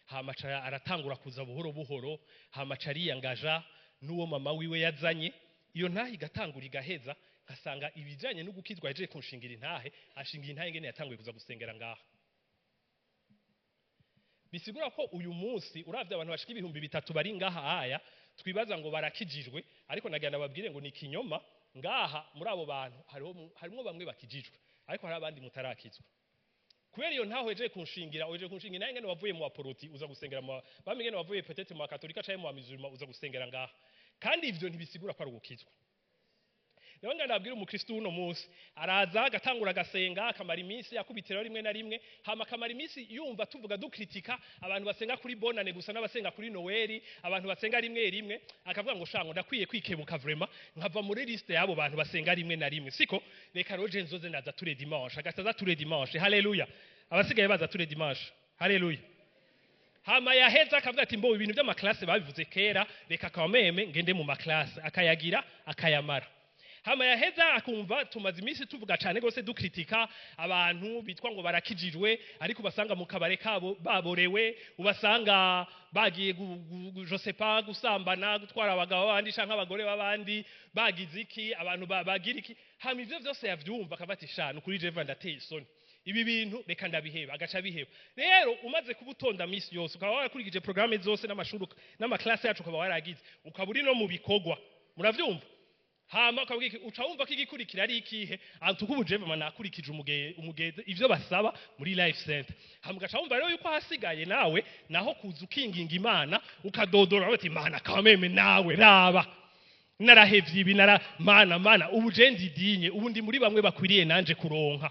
hama aca aratangura kuza buhoro buhoro, hama aca ariyangaja n'uwo mama wiwe yazanye. Iyo ntahe igatangura igaheza, nkasanga ibijanye no gukizwa yaje kunshingira intahe, ashingira intahe ingene yatanguye kuza gusengera ngaha. Bisigura ko uyu munsi uravye abantu bashika 3000 bari ngaha aya, twibaza ngo barakijijwe, ariko nagira nababwire ngo ni ikinyoma. Ngaha muri abo bantu hariho, harimo bamwe bakijijwe, ariko hari abandi mutarakizwa kubera iyo ntaho weje kunshingira. Weje kunshingira nawe ngene wavuye mu baporoti uza gusengera mu bamwe, ngene wavuye peut-être mu bakatolika canke mu bamizuruma uza gusengera ngaha, kandi ivyo ntibisigura ko ari ugukizwa. Rero ndabwira umukristo uno munsi araza agatangura agasenga, akamara iminsi akubitiraho rimwe na rimwe, hama akamara iminsi yumva tuvuga dukritika abantu basenga kuri bonane gusa n'abasenga kuri Noeli, abantu basenga rimwe rimwe, akavuga ngo shango ndakwiye kwikebuka vraiment nkava muri liste y'abo bantu basenga rimwe na rimwe, siko? Reka roje nzoze ndaza tous les dimanche. Agasaza tous les dimanche, haleluya. Abasigaye baza tous les dimanche, haleluya. Hama yaheza akavuga ati mbo ibintu by'amaklase babivuze kera, reka kameme ngende mu maklase, akayagira akayamara. Hama yaheza akumva tumaze iminsi tuvuga cyane gose dukritika abantu bitwa ngo barakijijwe, ariko ubasanga mu kabare kabo baborewe, ubasanga bagiye je sais pas, gusambana, gutwara abagabo bandi canke abagore b'abandi, bagize iki, abantu bagira iki. Hama ivyo vyose yavyumva akavuga ati sha nukuri jeva ndateye isoni, ibi bintu reka ndabiheba, agaca biheba. Rero umaze kubutonda misi yose, ukaba warakurikije programme zose n'amashuri n'amaklase yacu, ukaba waragize, ukaba uri no mu bikorwa, muravyumva? Hama ukabwira uca wumva ko igikurikira ari ikihe? Antuko ubuje nakurikije umugeze ivyo basaba muri Life Center. Hama ugaca wumva rero yuko hasigaye nawe naho kuza ukinginga Imana, ukadodora uti Imana kameme nawe raba narahevye ibi, nara mana mana ubu je ndidinye, ubu ndi muri bamwe bakwiriye nanje kuronka.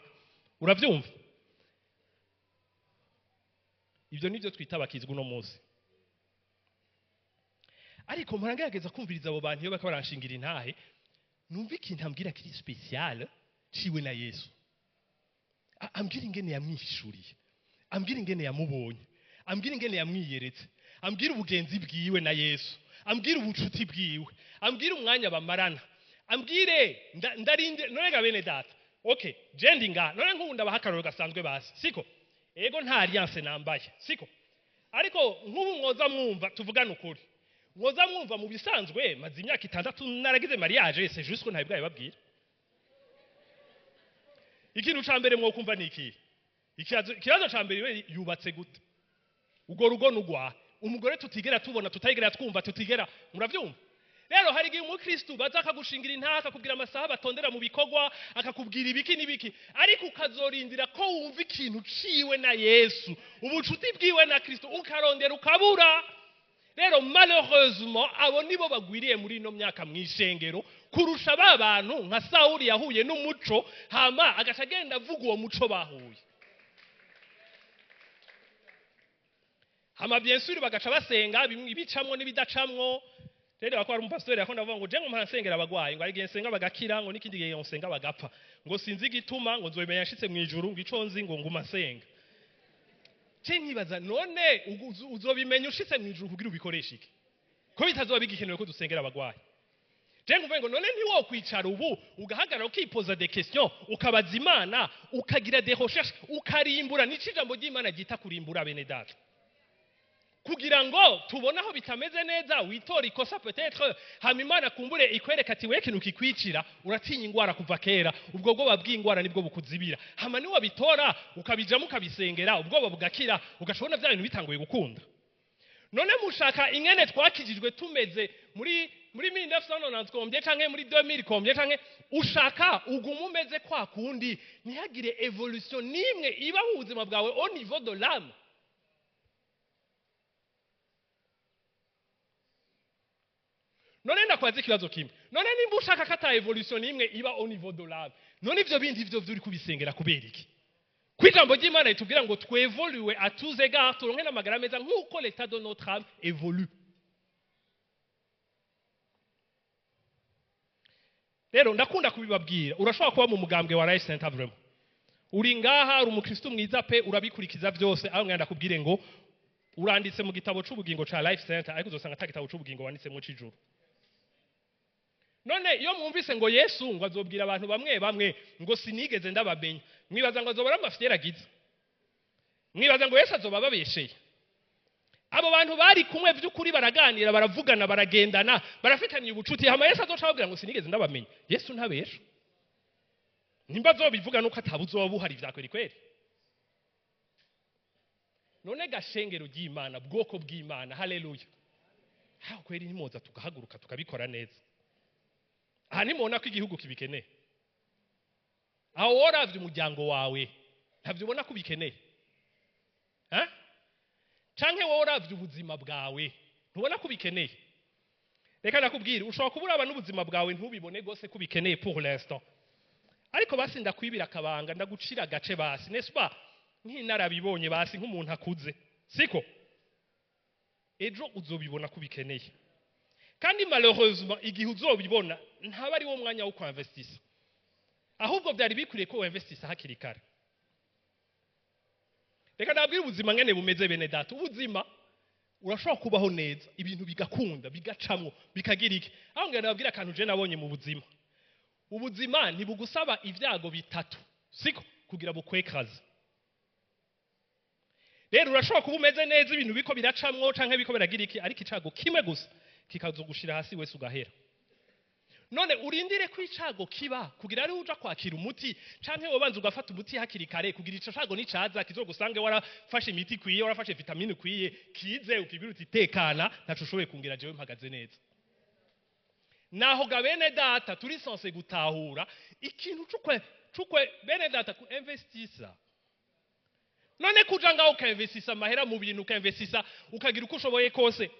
Uravyumva? Ivyo nivyo twita abakizwa uno munsi. Ariko mpora kumviriza abo bantu iyo bariko baranshingira intahe, numva ikintu ambwira kiri spécial ciwe na Yesu. Ambwira ingene yamwishuriye, ambwira ingene yamubonye, ambwira ingene yamwiyeretse, ambwira ubugenzi bwiwe na Yesu, ambwira ubucuti bwiwe, ambwira umwanya bamarana, ambwire ndarinde. None ga bene data, okay, je ndi nga none nkunda bahakaroro gasanzwe basi, siko? Ego nta alliance nambaye, siko? Ariko nk'ubu mwoza mwumva tuvugana ukuri, mwoza mwumva mu bisanzwe maze imyaka 6 naragize mariage, c'est juste ko ntabwo babwira. Ikintu ca mbere mwo kumva ni iki? Ikibazo ca mbere, yubatse gute ugo rugo? Nugwa umugore tutigera tubona, tutayigera twumva, tutigera, muravyumva? Rero hari igihe umukristo baza akagushingira intaha, akakubwira amasaha batondera mu bikorwa, akakubwira ibiki n'ibiki, ariko ukazorindira ko wumva ikintu ciwe na Yesu, ubucuti bwiwe na Kristo, ukarondera ukabura. Rero malheureusement abo nibo bagwiriye muri ino myaka mw'ishengero kurusha ba bantu nka Sawuli yahuye n'umuco, hama agaca agenda avuga uwo muco bahuye. Hama bien sûr bagaca basenga bimwe ibicamwo n'ibidacamwo. Rero bakora umupastori yakunda avuga ngo je ngo mpora abagwayi, ngo ari gihe nsenga bagakira, ngo n'ikindi gihe nsenga bagapfa, ngo sinzi igituma, ngo nzobimenya nshitse mu ijuru, ngo ico nzi ngo nguma nsenga. Je nkibaza, none uzobimenya ushitse mu ijuru kugira ubikoreshe iki, ko bitazoba bigikenewe ko dusengera abagwayi? Je nguvuge ngo none ntiwokwicara ubu ugahagarara, ukipoza des questions, ukabaza Imana, ukagira des recherches, ukarimbura? Nico ijambo ry'Imana ryita kurimbura, bene data, kugira ngo tubone aho bitameze neza, witora ikosa peut-être, hama Imana kumbure ikwereka ati we kintu kikwicira, uratinya ingwara kuva kera, ubwo bwoba bw'ingwara nibwo bukuzibira. Hama niwo bitora ukabijamo, ukabisengera, ubwoba bugakira, ugashobona bya bintu bitanguye gukunda. None mushaka ingene twakijijwe tumeze muri 1990 combien canke muri 2000 combien, canke ushaka uguma umeze kwa kundi, ntihagire évolution nimwe iba mu buzima bwawe au niveau de l'âme? None ndakwaza ikibazo kimwe: none nimba ushaka ko ata évolution nimwe iba au niveau de l'âme, none ivyo bindi ivyo vyuri kubisengera kubera iki, ko ijambo ry'Imana ritubwira ngo twevoluwe à tous égards, turonke n'amagara meza nk'uko l'état de notre âme évolue? Rero ndakunda kubibabwira, urashobora kuba mu mugambwe wa Life Center, vraiment uri ngaha, uri umukristo mwiza pe, urabikurikiza byose, aho ngenda kubwire ngo uranditse mu gitabo c'ubugingo ca Life Center, ariko uzosanga ata gitabo c'ubugingo wanditsemo c'ijuru. None iyo mwumvise ngo Yesu ngo azobwira abantu bamwe bamwe ngo sinigeze ndabamenya, mwibaza ngo azoba ari amafyera agize? Mwibaza ngo Yesu azoba ababesheye? Abo bantu bari kumwe by'ukuri, baraganira, baravugana, baragendana, barafitaniye ubucuti, hama Yesu azoca ababwira ngo sinigeze ndabamenya? Yesu ntabesha. Nimba azobivuga nuko atabuzoba buhari vya kweri kweri. None gashengero ry'Imana, bwoko bw'Imana, haleluya, ha kweri nimoza tugahaguruka tukabikora neza. Aha nimubona ko igihugu kibikeneye? Aho woravye umuryango wawe, ntavyo ubona ko ubikeneye? Ha? Canke wowe uravye ubuzima bwawe, ntubona ko ubikeneye? Reka ndakubwira, ushobora kuba uraba n'ubuzima bwawe ntubibone gose ko ubikeneye pour l'instant, ariko basi ndakwibira akabanga, ndagucira agace basi, n'est-ce pas? Nk'inarabibonye basi nk'umuntu akuze, siko? Ejo uzobibona ko ubikeneye, kandi malheureusement igihe uzobibona ntaba ari wo mwanya wo kuinvestisa, ahubwo byari bikwiriye ko winvestisa hakiri kare. Reka ndabwire ubuzima ngene bumeze, bene data. Ubuzima urashobora kubaho neza, ibintu bigakunda, bigacamwo, bikagira iki. Aho ngene ndababwira akantu je nabonye mu buzima: ubuzima ntibugusaba ibyago bitatu, siko, kugira bukwekaze. Rero urashobora kuba umeze neza, ibintu biko biracamwo canke biko biragira iki, ariko icago kimwe gusa kikazogushira hasi wese ugahera. None urindire ko icago kiba kugira ari uja kwakira umuti, canke wobanza ugafata umuti hakiri kare kugira ico cago nicaza kizogusange warafashe imiti ikwiye, warafashe vitamine ikwiye, kize ukibwira uti: "Tekana, ntaco ushoboye kungira, jewe mpagaze neza." Naho ga bene data, turi censé gutahura ikintu cukwe, bene data, ku investisa. None kuja ngaho ukainvestisa amahera mu bintu, ukainvestisa, ukagira uko ushoboye kose.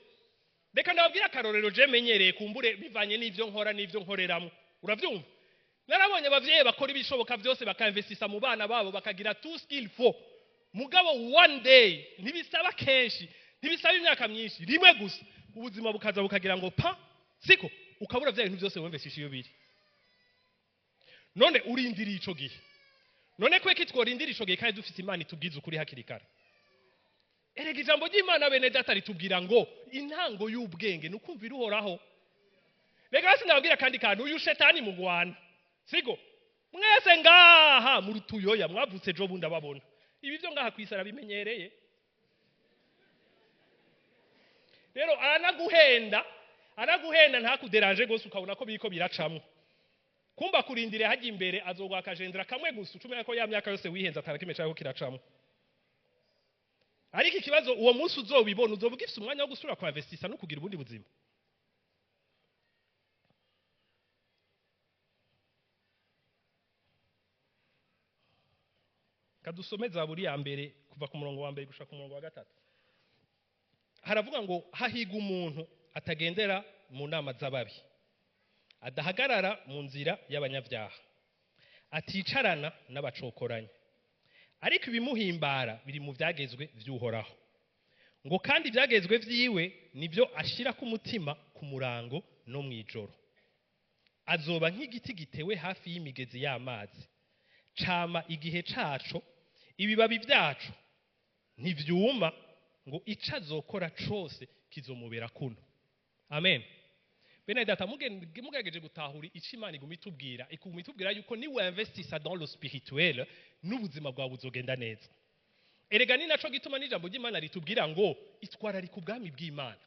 Reka ndababwire akarorero je menyereye, kumbure bivanye n'ivyo nkora n'ivyo nkoreramo, uravyumva? Narabonye abavyeyi bakora ibishoboka byose, bakainvestisa mu bana babo, bakagira tout ce qu'il faut, mugabo one day, ntibisaba kenshi, ntibisaba imyaka myinshi, rimwe gusa ubuzima bukaza bukagira ngo pa, siko, ukabura vya bintu byose wumveshisha iyo biri. None urindiriye ico gihe? None kweki tworindira ico gihe kandi dufise Imana itubwiza ukuri hakiri kare? Erega ijambo ry'Imana, bene data, ritubwira ngo intango y'ubwenge ni ukumvira Uhoraho. Reka hasi ndababwira kandi kantu: uyu shetani mugwana, siko, mwese ngaha muri tuyoya mwavutse ejo bundi, ababona ibi byo ngaha kwisi arabimenyereye. Rero aranaguhenda, araguhenda ntakuderanje gose, ukabona ko biriko biracamwo, kumba kurindire hajya imbere azogwa akajendera kamwe gusa, ucumenya ko ya myaka yose wihenze atana kimwe cyako kiracamwo. Ariko ikibazo, uwo munsi uzobibona, uzoba ugifise umwanya wo gusubira kwa investisa no kugira ubundi buzima? Kadusome Zaburi ya mbere, kuva ku murongo wa mbere gushika ku murongo wa gatatu. Haravuga ngo: "Hahiga umuntu atagendera mu nama z'ababi, adahagarara mu nzira y'abanyabyaha, aticarana n'abacokoranyi, ariko ibimuhimbara biri mu byagezwe vy'Uhoraho, ngo kandi ibyagezwe vyiwe nibyo ashira ku mutima ku murango no mw'ijoro. Azoba nk'igiti gitewe hafi y'imigezi y'amazi, cama igihe caco, ibibabi vyaco ntivyuma, ngo ico azokora cose kizomubera kuno." Amen. Bene data, mugerageje gutahura ico Imana iguma itubwira, iguma itubwira yuko ni investisa dans le spirituel, n'ubuzima bwawe buzogenda neza. Erega ni naco gituma n'ijambo ry'Imana ritubwira ngo itwararika ubwami bw'Imana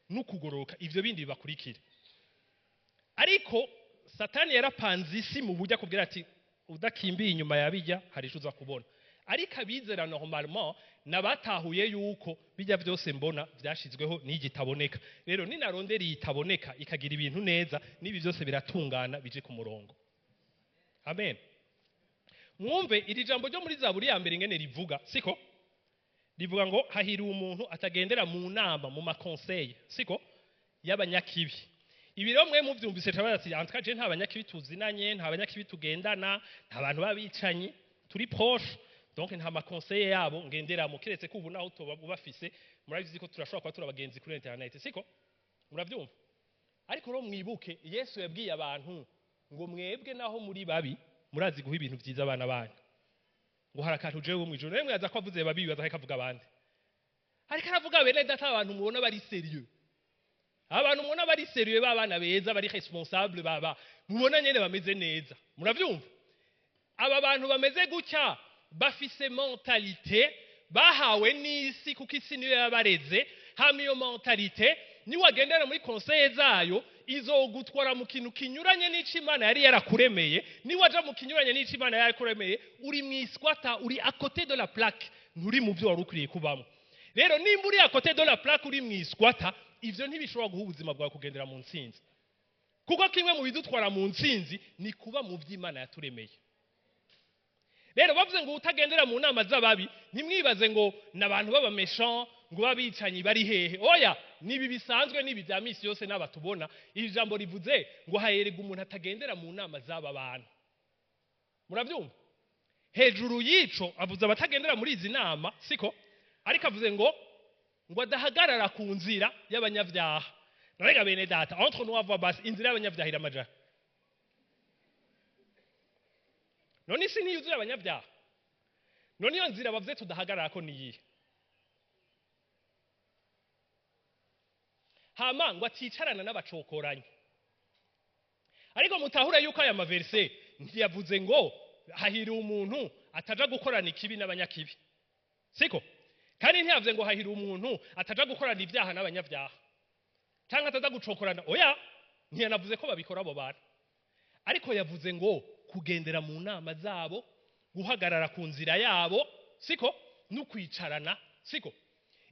n'ukugororoka, ivyo bindi bibakurikira. Ariko Satani yarapanze isi mu buryo akubwira ati: "Udakimbiye inyuma ya bijya, hari ico uza kubona." Ariko abizera normalement nabatahuye yuko bijya byose mbona byashizweho n'igitaboneka. Rero ninarondera iyitaboneka ikagira ibintu neza, n'ibi byose biratungana, bije ku murongo. Amen. Mwumve iri jambo ryo muri Zaburi ya mbere ingene rivuga, siko? Rivuga ngo hahiriwe umuntu atagendera mu nama, mu ma conseils, siko, y'abanyakibi. Ibi rero mwe muvyumvise cabaza ati: "En tout cas je nta banyakibi tuzinanye, nta banyakibi tugendana, nta bantu b'abicanyi turi proche, donc nta ma conseils yabo ngenderamo." Kiretse ko ubu naho tuba ubafise, murabizi ko turashobora kuba turi abagenzi kuri internet, siko? Muravyumva? Ariko rero mwibuke Yesu yabwiye abantu ngo: "Mwebwe naho muri babi, murazi guha ibintu vyiza abana banyu." Ngo hari akantu jewe mw'ijoro rero mwaza ko avuze babi, bibaza ko avuga abandi, ariko aravuga bene data, abantu mubona bari sérieux, abantu mubona bari sérieux, b'abana beza, bari responsable, baba mubona nyene bameze neza. Muravyumva? Aba bantu bameze gutya bafise mentalité bahawe n'isi, kuko isi niyo yabareze. Hama iyo mentalité niwagendera muri conseil zayo, izogutwara mu kintu kinyuranye n'ico Imana yari yarakuremeye. Niwaja mu kinyuranye n'ico Imana yari yarakuremeye, uri mw'iswata, uri à côté de la plaque, nturi mu byo wari ukwiriye kubamo. Rero nimba uri à côté de la plaque, uri mw'iswata, ivyo ntibishobora guha ubuzima bwawe kugendera mu ntsinzi, kuko kimwe mu bidutwara mu ntsinzi ni kuba mu vy'Imana yaturemeye. Rero bavuze ngo utagendera mu nama z'ababi, ntimwibaze ngo ni abantu b'aba méchants. ngo babicanyi bari hehe. Oya, nibi bisanzwe, nibi bya misi yose n'abatubona. Iri jambo rivuze ngo hahirwa umuntu atagendera mu nama z'aba bantu. Murabyumva? Hejuru y'ico avuze abatagendera muri izi nama, siko? Ariko avuze ngo adahagarara ku nzira y'abanyabyaha. None bene data, entre nous à voix basse, inzira y'abanyabyaha iramaja. None isi ntiyuzuye abanyabyaha. None iyo nzira bavuze tudahagarara ko niyihe? Hama ngo aticarana n'abacokoranyi. Ariko mutahure yuko aya maverse ntiyavuze ngo hahira umuntu ataja gukorana ikibi n'abanyakibi, siko? Kandi ntiyavuze ngo hahira umuntu ataja gukorana ibyaha n'abanyabyaha cyangwa ataza gucokorana. Oya, ntiyanavuze ko babikora abo bantu, ariko yavuze ngo kugendera mu nama zabo, guhagarara ku nzira yabo, siko? No kwicarana, siko?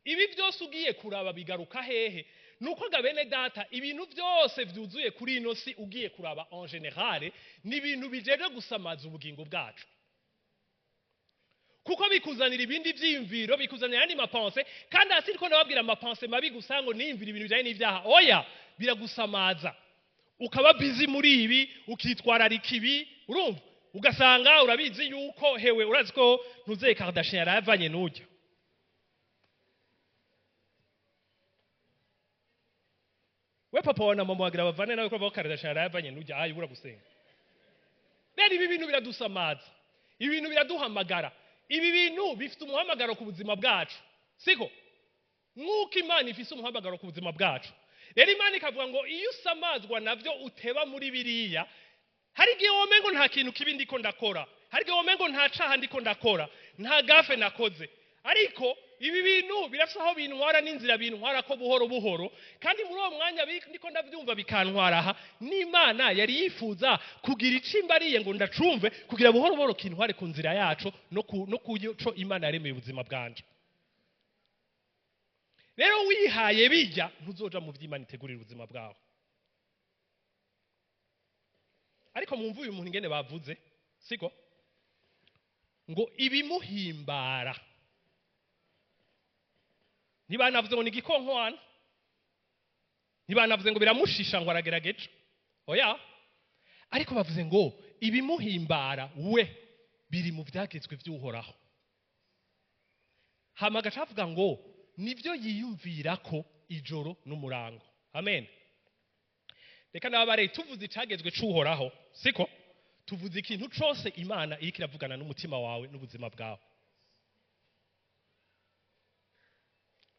Ibi byose ugiye kuraba bigaruka hehe? Nuko ga bene data, ibintu byose vyuzuye kuri ino si ugiye kuraba en général ni ibintu bijeje gusamaza ubugingo bwacu, kuko bikuzanira ibindi vyiyumviro, bikuzanira andi mapense. Kandi hasi ndiko ndababwira amapense mabi gusa ngo niyumvira ibintu bijanye n'ivyaha. Oya, biragusamaza, ukaba busy muri ibi, ukitwararika ibi, urumva ugasanga urabizi yuko hewe urazi ko ntuzeye Kardashian yaravanye n'ujya. We papa wa na mama wagira bavane nawe ko Kardashian yaravanye n'ujya, ayi ubura gusenga. Rero ibi bintu biradusamaza, ibi bintu biraduhamagara, ibi bintu bifite umuhamagaro ku buzima bwacu, siko? Nk'uko Imana ifise umuhamagaro ku buzima bwacu. Rero Imana ikavuga ngo iyo usamazwa navyo uteba muri biriya, hari igihe womengo nta kintu kibi ndiko ndakora, hari igihe womengo nta caha ndiko ndakora, nta gafe nakoze, ariko ibi bintu birafise aho bintwara n'inzira bintwara ko buhoro buhoro. Kandi muri uwo mwanya ndiko ndavyumva bikantwara aha, n'Imana yari yifuza kugira icimbariye ngo ndacumve, kugira buhoro buhoro kintware ku nzira yaco no kuco Imana yaremeye ubuzima bwanje. Rero wihaye bijya, ntuzoja mu vy'Imana itegurira ubuzima bwawe. Ariko mwumva uyu muntu ingene bavuze, siko? Ngo ibimuhimbara. Ntibanavuze ngo ni igikonkwana, ntibanavuze ngo biramushisha ngo aragerageje, oya. Ariko bavuze ngo ibimuhimbara we biri mu vyagezwe vy'Uhoraho. Hama agaca avuga ngo nivyo yiyumvira ko ijoro n'umurango. Amen. Reka nababare, tuvuze icagezwe c'Uhoraho, siko? Tuvuze ikintu cose Imana iriko iravugana n'umutima wawe n'ubuzima bwawe.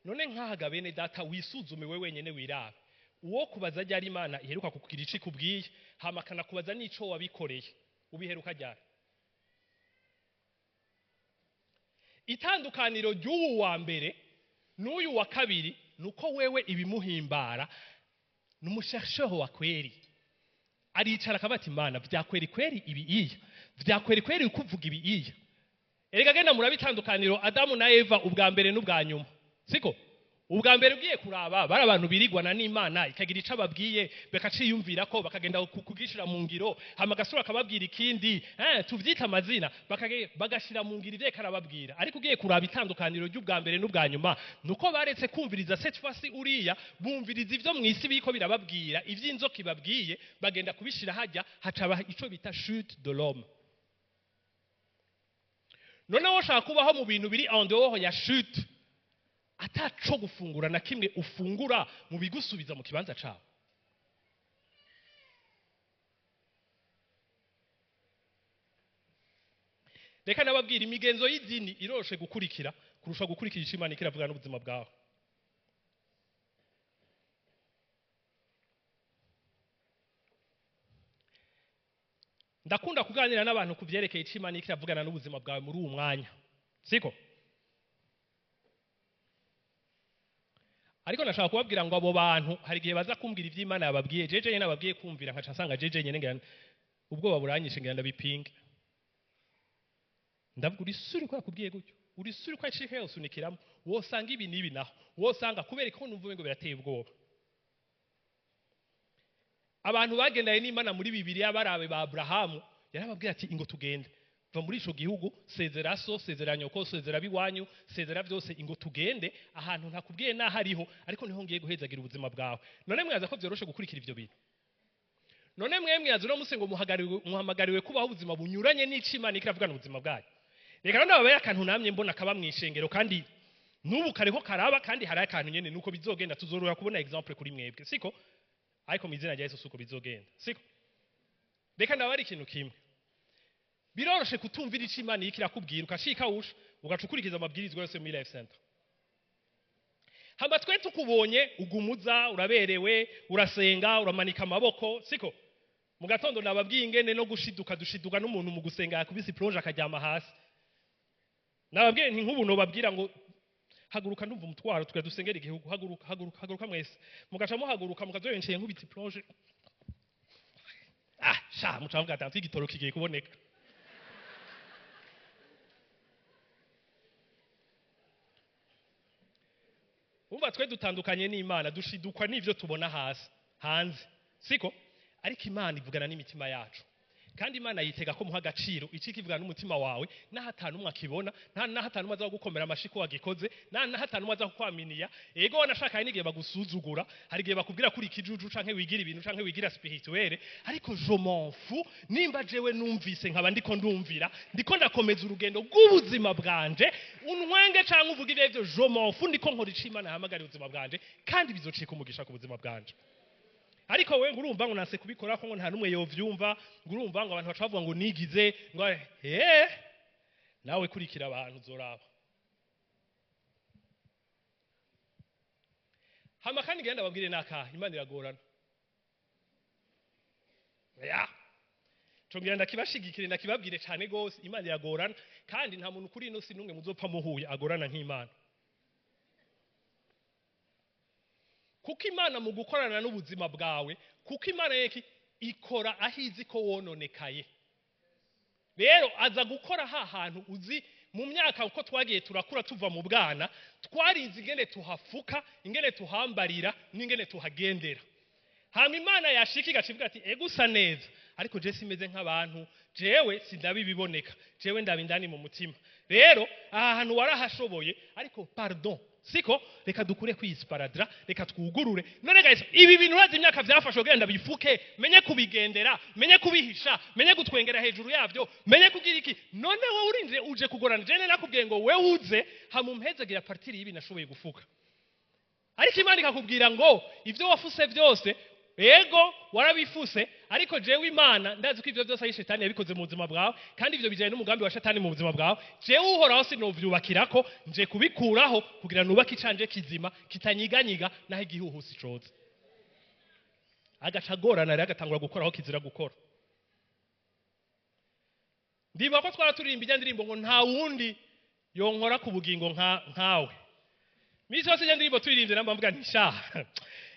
None nkahaga bene data, wisuzume we wenyene wirabe. Uwo kubaza ryari Imana iheruka kukugira ico ikubwiye, hama akanakubaza n'ico wabikoreye, ubiheruka ryari? Itandukaniro ry'uwu wa mbere n'uyu wa kabiri nuko wewe ibimuhimbara n'umushasheho wa kweri. Aricara akaba ati Imana vya kweri kweri ibi iya, vya kweri kweri ukuvuga ibi iya. Erega genda murabitandukaniro Adamu na Eva ubwa mbere n'ubwa nyuma, siko? Ubwa mbere ugiye kuraba bari abantu birigwana n'Imana ikagira ico ababwiye bakaciyumvira ko bakagenda kugishira mu ngiro, hama gasura akababwira ikindi, tuvyita amazina, bagashira mu ngiro ivyo karababwira. Ariko ugiye kuraba itandukaniro ry'ubwa mbere n'ubwa nyuma nuko baretse kumviriza cette fois-ci uriya, bumviriza ivyo mwisi biko birababwira, ivy'inzoka ibabwiye bagenda kubishira hajya, hacaba ico bita chute de l'homme. None woshaka kubaho mu bintu biri en dehors ya chute, ataco gufungura na kimwe ufungura mu bigusubiza mu kibanza cawe. Reka nababwira imigenzo y'idini iroshe gukurikira kurusha gukurikira ico Imana ikiravuga n'ubuzima bwawe. Ndakunda kuganira n'abantu kuvyerekeye ico Imana ikiravugana n'ubuzima bwawe muri uwo mwanya, siko? Ariko nashaka kubabwira ngo abo bantu hari igihe baza kumbwira ivy'Imana yababwiye, jeje nyene nababwiye kumvira nkaca nsanga jeje nyene ngira ubwoba buranyishe ngira ndabipinge. Ndavuga uri suri ko yakubwiye gutyo, uri suri ko yashika yosunikiramo, wosanga ibi nibi naho, wosanga kubera ko numva ngo birateye ubwoba. Abantu bagendaye n'Imana muri Bibiliya barabe ba Abrahamu, yarababwiye ati ingo tugende. Va muri ico gihugu, sezera so, sezera nyoko, sezera biwanyu, sezera byose, ingo tugende ahantu ntakubwiye naho ariho, ariko niho ngiye guhezagira ubuzima bwawe. None mwaza ko vyoroshe gukurikira ivyo bintu? None mwe mwaza uno munsi ngo muhamagariwe kubaho ubuzima bunyuranye n'ico Imana ikiravugana ubuzima bwayo? Reka none babaye akantu namye mbona kaba mwishengero, kandi n'ubu kariho karaba, kandi hari akantu nyene nuko bizogenda. Tuzorora kubona exemple kuri mwebwe, siko? Ariko mu izina rya Yesu suko bizogenda, siko? Reka ndabari ikintu kimwe: biroroshe kutumvira ico Imana iriko irakubwira, ukacika wusha, ugaca ukurikiza amabwirizwa yose muri Life Center. Hama twe tukubonye ugumuza, uraberewe, urasenga, uramanika amaboko, siko? Mu gatondo nababwiye ingene no gushiduka dushiduka n'umuntu mu gusenga yakubise plonge akaryama hasi. Nababwiye nti nk'ubu nobabwira ngo haguruka, ndumva umutwaro, tuga dusengera igihugu, haguruka, haguruka, haguruka mwese, mugaca muhaguruka, mukazoyenceye nkubita plonge, ah sha, muca muvuga ati igitoro kigiye kuboneka. Umva, twe dutandukanye n'Imana, dushidukwa n'ivyo tubona hasi hanze, siko? Ariko Imana ivugana n'imitima yacu, kandi Imana yitega ko muha agaciro iki kivugana n'umutima wawe, naho atanu umwe akibona, nta naho atanu umwe aza gukomera amashi ko wagikoze, nta naho atanu umwe aza kukwaminiya. Ego, wanashaka hari n'igihe bagusuzugura, hari igihe bakubwira kuri ikijuju canke wigira ibintu canke wigira spirituel, ariko je m'en fous. Nimba jewe numvise nkaba ndiko ndumvira, ndiko ndakomeza urugendo rw'ubuzima bwanje, untwenge canke uvuga ivyo arivyo, je m'en fous, ndiko nkora ico Imana yahamagariye ubuzima bwanje, kandi bizocika umugisha ku buzima bwanje. Ariko wewe ngo urumva ngo nase kubikora ko ngo nta numwe yovyumva, ngo urumva ngo abantu baca bavuga ngo nigize ngo nawe kurikira abantu uzoraba. Hama kandi genda babwire nakaha Imana iragorana ya congera, ndakibashigikire, ndakibabwire cyane gose: Imana iragorana, kandi nta muntu kuri ino si numwe muzopfa muhuye agorana nk'Imana. Kuko Imana mu gukorana n'ubuzima bwawe, kuko Imana yeki ikora aho izi ko wononekaye, rero aza gukora ha hantu uzi mu myaka uko twagiye turakura tuva mu bwana, twarize ingene tuhafuka, ingene tuhambarira n'ingene tuhagendera. Hama Imana yashika igaca ivuga ati ego, usa neza, ariko je simeze nk'abantu, jewe sindabibiboneka, jewe ndaba indani mu mutima. Rero aha hantu warahashoboye, ariko pardon, siko? Reka dukure kwiyisparadra, reka twugurure. None guys, ibi bintu urazi imyaka vyafashe kugira bifuke, menye kubigendera, menye kubihisha, menye gutwengera hejuru yavyo, menye kugira iki? None wowe urinze uje kugorana. Jene nakubwiye ngo wewe uze hama umpezegira partir y'ibi nashoboye gufuka, ariko Imana ikakubwira ngo ivyo wafuse byose, ego warabifuse, ariko jewe Imana ndazi ko ivyo byose ari shetani yabikoze mu buzima bwawe, kandi ivyo bijanye n'umugambi wa shetani mu buzima bwawe. Jewe Uhoraho sinovyubakirako, nje kubikuraho kugira nubake icanje kizima kitanyiganyiga naho igihuhusi coza. Agaca agorana rero, agatangura gukora aho kizira gukora. Ndibuka ko twara turirimba ijya ndirimbo ngo nta wundi yonkora ku bugingo nkawe. Misi yose ijya ndirimbo turirimbye namba mvuga nti sha,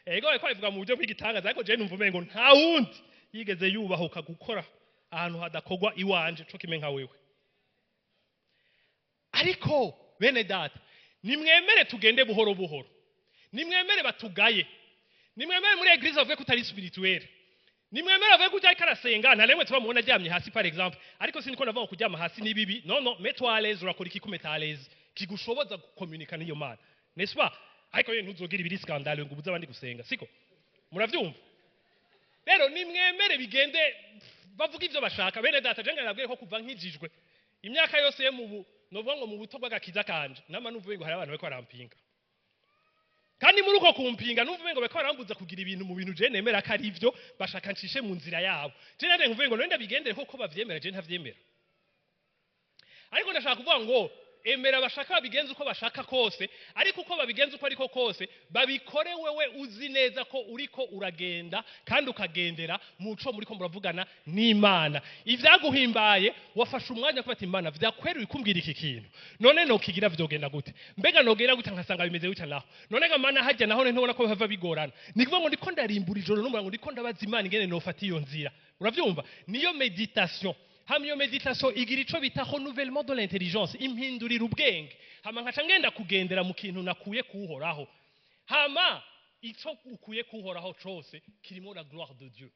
ego, ariko abivuga mu buryo bw'igitangaza, ariko jewe numva umengo nta wundi yigeze yubahuka gukora ahantu hadakogwa iwanje co kimwe nka wewe. Ariko bene data, nimwemere tugende buhoro buhoro, nimwemere batugaye, nimwemere muri église bavuge ko utari spirituel, nimwemere bavuge ko utariko arasenga, nta rimwe tubamubona aryamye hasi par exemple. Ariko siniko ndavuga ngo kuryama hasi ni bibi, no no, mets-toi à l'aise, urakora iki kumeta à l'aise kigushoboza gukomunika n'iyo Mana, n'est-ce pas? Ariko yewe ntuzogira ibiri scandale ngo ubuze abandi gusenga, siko? Muravyumva? Rero nimwemere bigende, bavuga ivyo bashaka. Bene data, je nabwiye ko kuva nkijijwe, imyaka yose yo mu novuga ngo mu buto bw'agakiza kanje, nama numva ngo hari abantu bariko barampinga, kandi muri uko kumpinga numva ngo bariko barambuza kugira ibintu mu bintu je nemera ko ari ivyo bashaka ncishe mu nzira yabo. Je nande nkuvuye ngo none ndabigendere koko bavyemera, je ntavyemera. Ariko ndashaka kuvuga ngo emera bashaka babigenza uko bashaka kose, ariko uko babigenza uko ariko kose babikore, wewe uzi neza ko uriko uragenda kandi ukagendera muco muriko muravugana n'Imana. Ivyaguhimbaye wafashe umwanya kuba ati Imana, vyakweruye kumbwira iki kintu, none nokigira vyogenda gute? Mbega nogera gute nkasanga bimeze gutya? Naho none ga Mana, hajya naho ntubona ko bihava bigorana? Ni kuvuga ngo ndiko ndarimbura ijoro n'umurango, ndiko ndabaza Imana ingene nofata iyo nzira. Uravyumva? Niyo méditation. Hama iyo méditation igira ico bita renouvellement de l'intelligence, impindurira ubwenge, hama nkaca ngenda kugendera mu kintu nakuye kuhoraho. Hama ico ukuye kuhoraho cose kirimo la gloire de Dieu.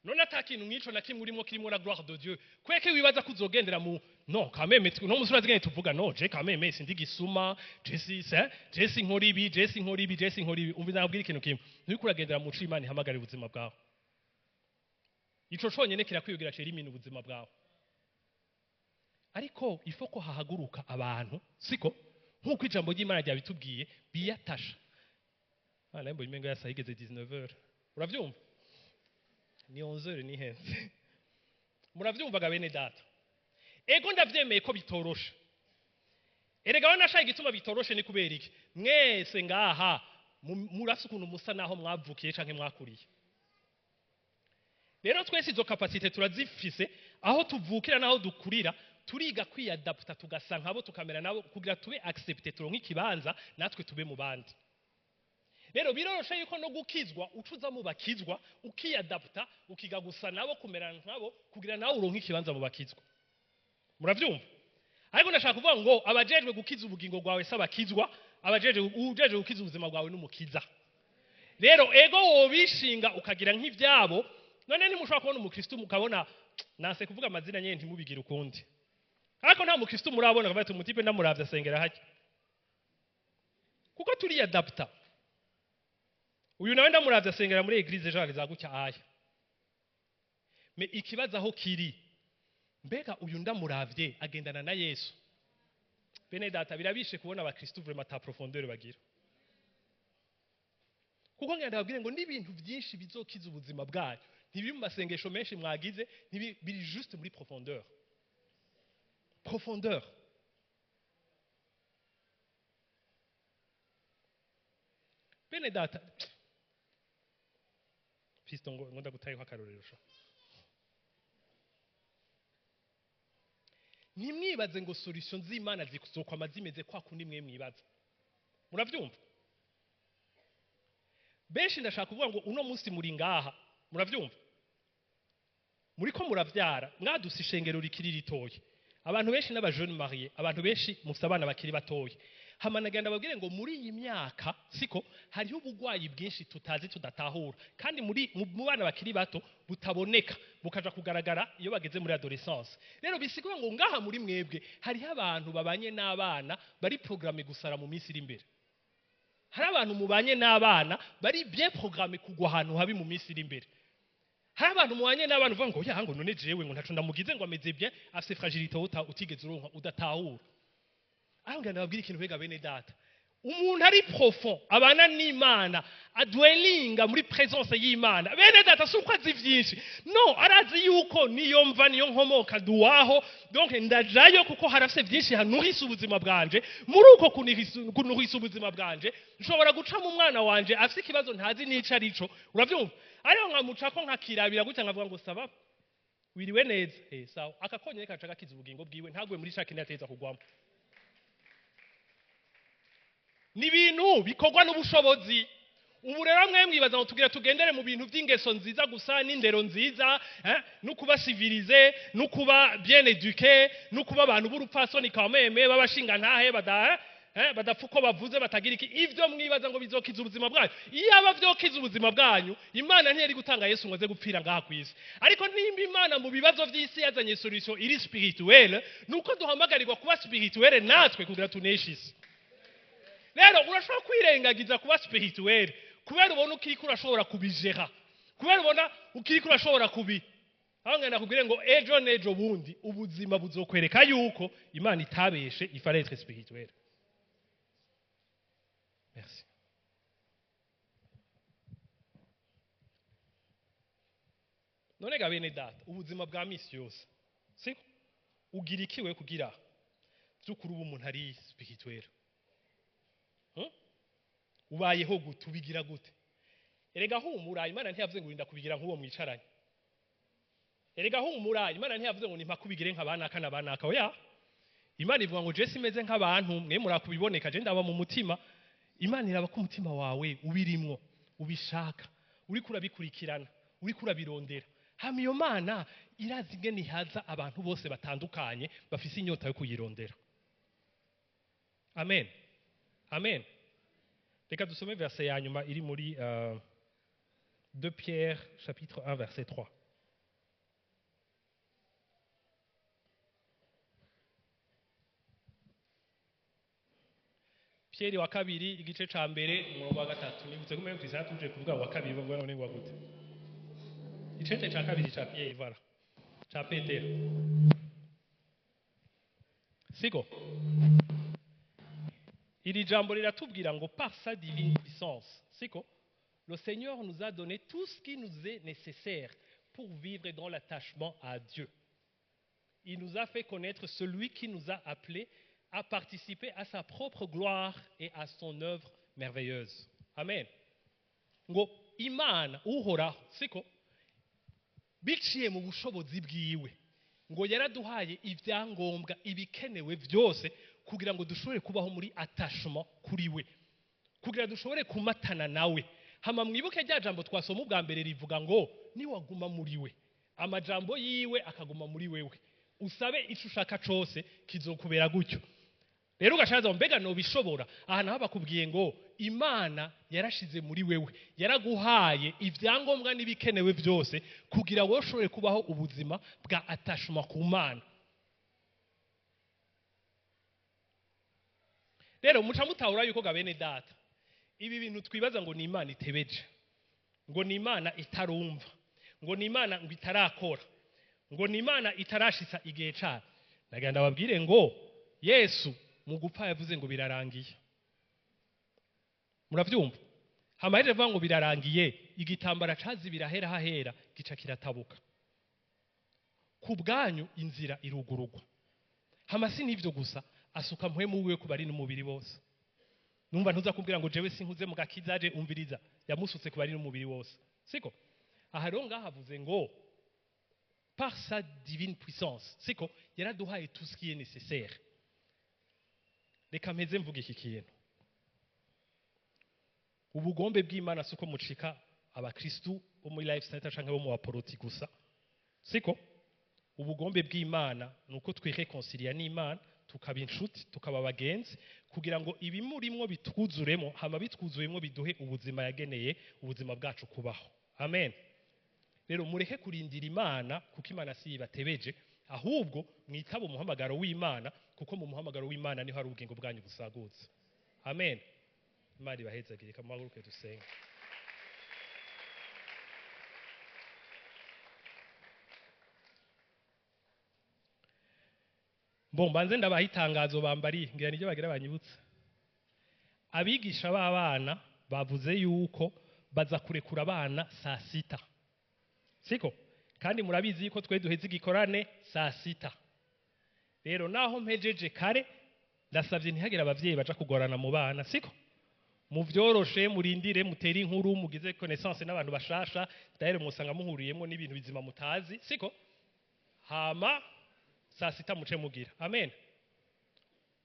None ata kintu nk'ico na kimwe urimo kirimo la gloire de Dieu, kweke wibaza ko uzogendera mu non quand même no musura zigene tuvuga no je quand même sindi gisuma, je si c'est je si nkora ibi, je si nkora ibi, je si nkora ibi. Umva, nabwira ikintu kimwe: nturiko uragendera mu co Imana ihamagara ubuzima bwawe. Ico conyene kirakwiyugira cera ubuzima bwawe. Ariko ifo ko hahaguruka abantu, siko? Nk'uko ijambo ry'Imana ryabitubwiye, biyatasha. Ah, nayo mbonye umengo yasaha igeze 19h. Uravyumva, ni 11h nihenze. Muravyumvaga, bene data? Ego, ndavyemeye ko bitoroshe. Erega we nashaka igituma bitoroshe ni kubera iki? Mwese ngaha murafise ukuntu musa naho mwavukiye canke mwakuriye. Rero twese izo capacités turazifise. Aho tuvukira n'aho dukurira, turiga kwiyadapta, tugasa nkabo, tukamera nabo, kugira tube accepté, turonke ikibanza, natwe tube mu bandi. Rero biroroshe yuko no gukizwa ucuza mu bakizwa, ukiyadapta, ukiga gusa nabo, kumera nkabo, kugira nawe uronke ikibanza mu bakizwa. Muravyumva? Ariko ndashaka kuvuga ngo abajejwe gukiza ubugingo bwawe se abakizwa, abajejwe, ujejwe gukiza ubuzima bwawe n'umukiza. Rero ego, wobishinga ukagira nk'ivyabo. None ntimushobora kubona umukristo mukabona, nase kuvuga amazina nyene, ntimubigire ukundi, ariko nta mukristo murabona akavuga ati: "Umutipe ndamuravye asengera hajya"? Kuko turiyadapta. Uyu nawe ndamuravye asengera muri église Jean za gutya aya. Mais ikibazo aho kiri, mbega uyu ndamuravye agendana na Yesu? Bene data, birabishe kubona abakristo vraiment ata profondeur bagira, kuko ngenda babwire ngo n'ibintu byinshi bizokiza ubuzima bwanyu ntibiri mu masengesho menshi mwagize, biri juste muri profondeur, profondeur. Bene data, fiston, ngo ndagutayeho akarorero sha. Ntimwibaze ngo solution z'Imana zizokwama zimeze kwa kundi mwe mwibaza. Muravyumva? Benshi, ndashaka kuvuga ngo uno munsi muri ngaha, muravyumva, muriko muravyara, mwaduse ishengero rikiri ritoya. Abantu benshi n'aba jeunes mariés, abantu benshi mufite abana bakiri batoya. Hama nagenda babwire ngo muri iyi myaka, siko, hariho ubugwayi bwinshi tutazi, tudatahura, kandi muri mu bana bakiri bato butaboneka, bukaja kugaragara iyo bageze muri adolescence. Rero bisigura ngo ngaha muri mwebwe hariho abantu babanye n'abana bari programmés gusara mu minsi iri imbere. Hari abantu mubanye n'abana bari bien programmés kugwa ahantu habi mu minsi iri imbere. Hari abantu mubanye n'abana uvuga ngo ya ngo none jewe ngo ntaco ndamugize, ngo ameze bien, afise fragilité utigeze uronka, udatahura. Aho ngenda babwira ikintu bega, bene data: umuntu ari profond, abana n'Imana, adwelinga muri présence y'Imana, bene data, si uko azi vyinshi. No arazi yuko niyo mva, niyo nkomoka, duwaho. Donc ndajayo kuko harafise vyinshi hanuhisa ubuzima bwanje. Muri uko kunuhisa ubuzima bwanje, nshobora guca mu mwana wanje afise ikibazo ntazi n'ico arico. Uravyumva? Ariko nkamucako, nkakirabira gutya, nkavuga ngo: "Ça va, wiriwe neza?" Eh, sawa. Aka konyene kaca gakiza ubugingo bwiwe, ntagwe muri ca kindi ateza kugwamo. Ni ibintu bikorwa n'ubushobozi. Ubu rero mwe mwibaza ngo tugira tugendere mu bintu by'ingeso nziza gusa n'indero nziza, no kuba civilisé, no kuba bien éduqué, no kuba abantu b'urupfasoni kameme, b'abashinga ntahe, bada badapfa uko bavuze, batagira iki. Ivyo mwibaza ngo bizokiza ubuzima bwanyu? Iyaba vyokiza ubuzima bwanyu, Imana ntiyari gutanga Yesu ngo aze gupfira ngaha ku isi. Ariko nimba Imana mu bibazo vy'isi yazanye solution iri spirituelle, nuko duhamagarirwa kuba spirituelle natwe kugira tuneshe isi. Rero urashobora kwirengagiza kuba spirituel kubera ubona ukiriko urashobora kubijera, kubera ubona ukiriko urashobora kubi. Aho ngenda kubwire ngo ejo n'ejo bundi ubuzima buzokwereka yuko Imana itabeshe. Il fallait être spirituel. Merci. None ga bene data, ubuzima bwa misi yose, siko, ugira ikiwe kugira by'ukuri ubu umuntu ari spirituel? Ubayeho gute? Ubigira gute? Erega humura, Imana ntiyavuze ngo urinda kubigira nk'uwo mwicaranye. Erega humura, Imana ntiyavuze ngo nimpa kubigire nk'abanaka n'abanaka. Oya, Imana ivuga ngo je simeze nk'abantu mwe murakubiboneka, je ndaba mu mutima. Imana iraba ko umutima wawe ubirimwo, ubishaka, uriko urabikurikirana, uriko urabirondera. Hama iyo Mana irazi ingene ihaza abantu bose batandukanye bafise inyota yo kuyirondera. Amen, amen. Reka dusome verset ya nyuma iri muri 2 Pierre chapitre 1 verset 3. Pierre wa kabiri igice ca mbere umurongo wa 3. Nibutse ko Christian tuje kuvuga wa kabiri bavuga none ngo gute. Icete ca kabiri ca Pierre vara ca Petero. Siko iri jambo riratubwira ngo par sa divine puissance, siko, le Seigneur nous a donné tout ce qui nous est nécessaire pour vivre dans l'attachement à Dieu. Il nous a fait connaître celui qui nous a appelés à participer à sa propre gloire et à son œuvre merveilleuse. Amen. Ngo Imana uhoraho, siko, biciye mu bushobozi bwiwe ngo yaraduhaye ibyangombwa ibikenewe byose kugira ngo dushobore kubaho muri attachement kuri we, kugira dushobore kumatana nawe. Hama mwibuke rya jambo twasoma ubwa mbere rivuga ngo niwaguma muri we, amajambo yiwe akaguma muri wewe, usabe ico ushaka cose kizokubera gutyo. Rero ugashaza mbega no bishobora. Aha naho bakubwiye ngo Imana yarashize muri wewe, yaraguhaye ibyangombwa n'ibikenewe byose kugira wowe ushobore kubaho ubuzima bwa attachement ku Mana. Rero muca mutahura yuko ga bene data, ibi bintu twibaza ngo ni Imana itebeje, ngo ni Imana itarumva, ngo ni Imana ngo itarakora, ngo ni Imana itarashitsa igihe cayo. Nagira ndababwire ngo Yesu mu gupfa yavuze ngo birarangiye. Muravyumva? Hama rero ngo birarangiye, igitambara cazi birahera hahera gica kiratabuka. Ku bwanyu inzira irugurugwa. Hama si nivyo gusa, asuka mpwemu wiwe ku bari n'umubiri bose. Numva ntuza kumbwira ngo jewe sinkuze mu gakiza je umviriza, yamusutse ku bari n'umubiri wose. Siko? Aha rero ngahavuze ngo par sa divine puissance, siko, yaraduhaye tout ce qui est nécessaire. Reka mpeze mvuga iki kintu. Ubugombe bw'Imana suko mucika abakristu bo muri Life Center canke bo mu baporoti gusa. Siko? Ubugombe bw'Imana nuko twireconcilia n'Imana, tukaba inshuti, tukaba abagenzi, kugira ngo ibimurimwo bitwuzuremo, hama bitwuzuyemo biduhe ubuzima yageneye ubuzima bwacu kubaho. Amen. Rero mureke kurindira Imana kuko Imana si ibatebeje, ahubwo mwitaba umuhamagaro w'Imana, kuko mu muhamagaro w'Imana niho hari ubugingo bwanyu busagutse. Amen. Imana ibahezagire. Kamuhaguruke dusenge. Bon, banze ndabaha itangazo bambari ngira niryo bagira banyibutse. Abigisha b'abana bavuze yuko baza kurekura abana saa 6. Siko? Kandi murabizi yuko twe duheze igikorane saa 6. Rero naho mpejeje kare ndasavye ntihagire abavyeyi baja kugorana mu bana, siko? Muvyoroshe, murindire, mutere inkuru, mugize connaissance n'abantu bashasha, dahere musanga muhuriyemo n'ibintu bizima mutazi, siko? Hama saa 6 muce mugira. Amen.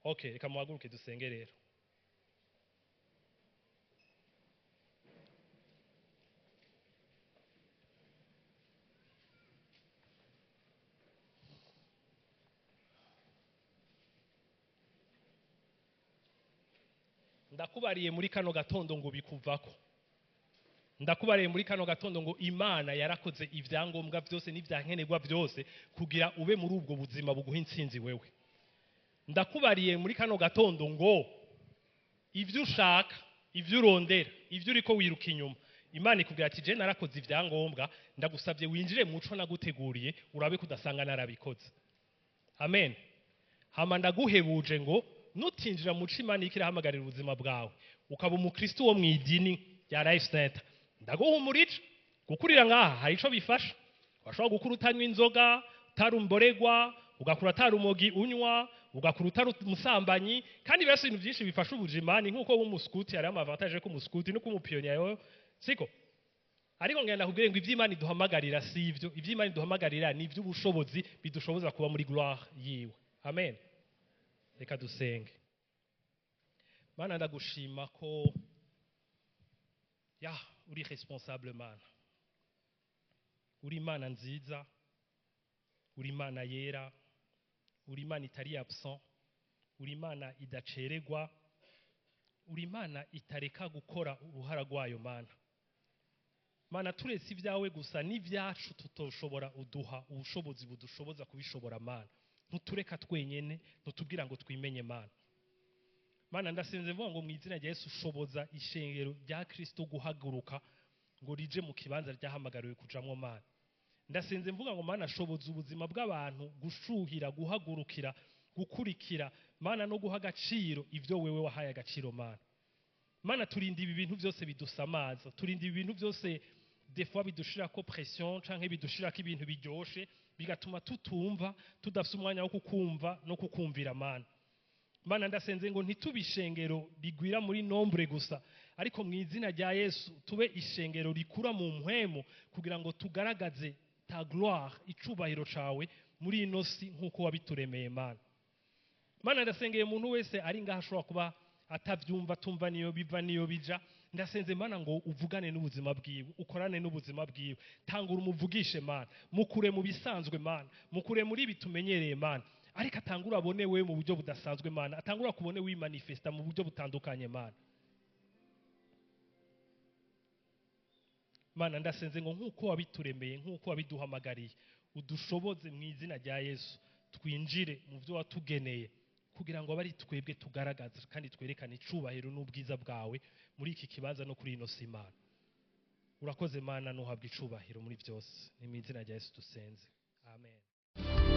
Okay, reka muhaguruke dusenge rero. Ndakubariye muri kano gatondo ngo bikuvako. Ndakubariye muri kano gatondo ngo Imana yarakoze ivyangombwa byose n'ivyankenerwa byose kugira ube muri ubwo buzima buguha intsinzi wewe. Ndakubariye muri kano gatondo ngo ivyo ushaka, ivyo urondera, ivyo uriko wiruka inyuma, Imana ikubwira ati je narakoze ivyangombwa, ndagusabye winjire mu co naguteguriye, urabe kudasanga narabikoze. Amen. Hama ndaguhebuje ngo nutinjira mu co Imana ikirahamagarira ubuzima bwawe, ukaba umukristo wo mwidini ya Life Center, ndaguhumurije. Gukurira ngaha hari ico bifasha. Washobora gukura utanywa inzoga, utarumboregwa, ugakura atarumogi unywa, ugakura utari umusambanyi, kandi birasa ibintu byinshi bifasha ubuzima. Ni nkuko w'umuskuti hari amavantage ko umuskuti no kumupionya yo, siko? Ariko ngenda kubwira ngo ivy'Imana iduhamagarira si ivyo. Ivy'Imana iduhamagarira ni ivy'ubushobozi bidushoboza kuba muri gloire yiwe. Amen. Reka dusenge. Mana, ndagushima ko ya uri responsable Mana. Uri Imana nziza, uri Imana yera, uri Imana itari absent, uri Imana idaceregwa, uri Imana itareka gukora uruhara rwayo Mana. Mana, turetse ibyawe gusa n'ibyacu tutoshobora, uduha ubushobozi budushoboza kubishobora Mana. Ntutureka twenyene, ntutubwira ngo twimenye Mana. Mana, ndasenze mvuga ngo mu izina rya Yesu, ushoboza ishengero rya Kristo guhaguruka ngo rije mu kibanza ryahamagariwe kujamwo. Mana, ndasenze mvuga ngo Mana, shoboza ubuzima bw'abantu gushuhira, guhagurukira, gukurikira, Mana, no guha agaciro ibyo wewe wahaye agaciro. Mana, Mana, turinda ibi bintu byose bidusamaza, turinda ibi bintu byose des fois bidushirako pression canke bidushirako ibintu biryoshe, bigatuma tutumva, tudafise umwanya wo kukumva no kukumvira. Mana, Mana, ndasenze ngo ntitube ishengero rigwira muri nombre gusa, ariko mu izina rya Yesu tube ishengero rikura mu mpwemu, kugira ngo tugaragaze ta gloire, icubahiro cawe muri ino si nk'uko wabituremeye. Mana, Mana, ndasengeye umuntu wese ari ngaho ashobora kuba atavyumva, atumva niyo biva niyo bija. Ndasenze, Mana, ngo uvugane n'ubuzima bwiwe, ukorane n'ubuzima bwiwe, tangura umuvugishe. Mana, mukure mu bisanzwe. Mana, mukure muri ibi tumenyereye. Mana, ariko atangura abone we mu buryo budasanzwe. Mana, atangura kubone wimanifesta mu buryo butandukanye. Mana, Mana, ndasenze ngo nk'uko wabituremeye, nk'uko wabiduhamagariye, udushoboze mu izina rya Yesu twinjire mu byo watugeneye, kugira ngo abe ari twebwe tugaragaza kandi twerekane icubahiro n'ubwiza bwawe muri iki kibanza no kuri ino si. Mana, urakoze. Mana, nuhabwa icubahiro muri byose. Ni mu izina rya Yesu dusenze, amen.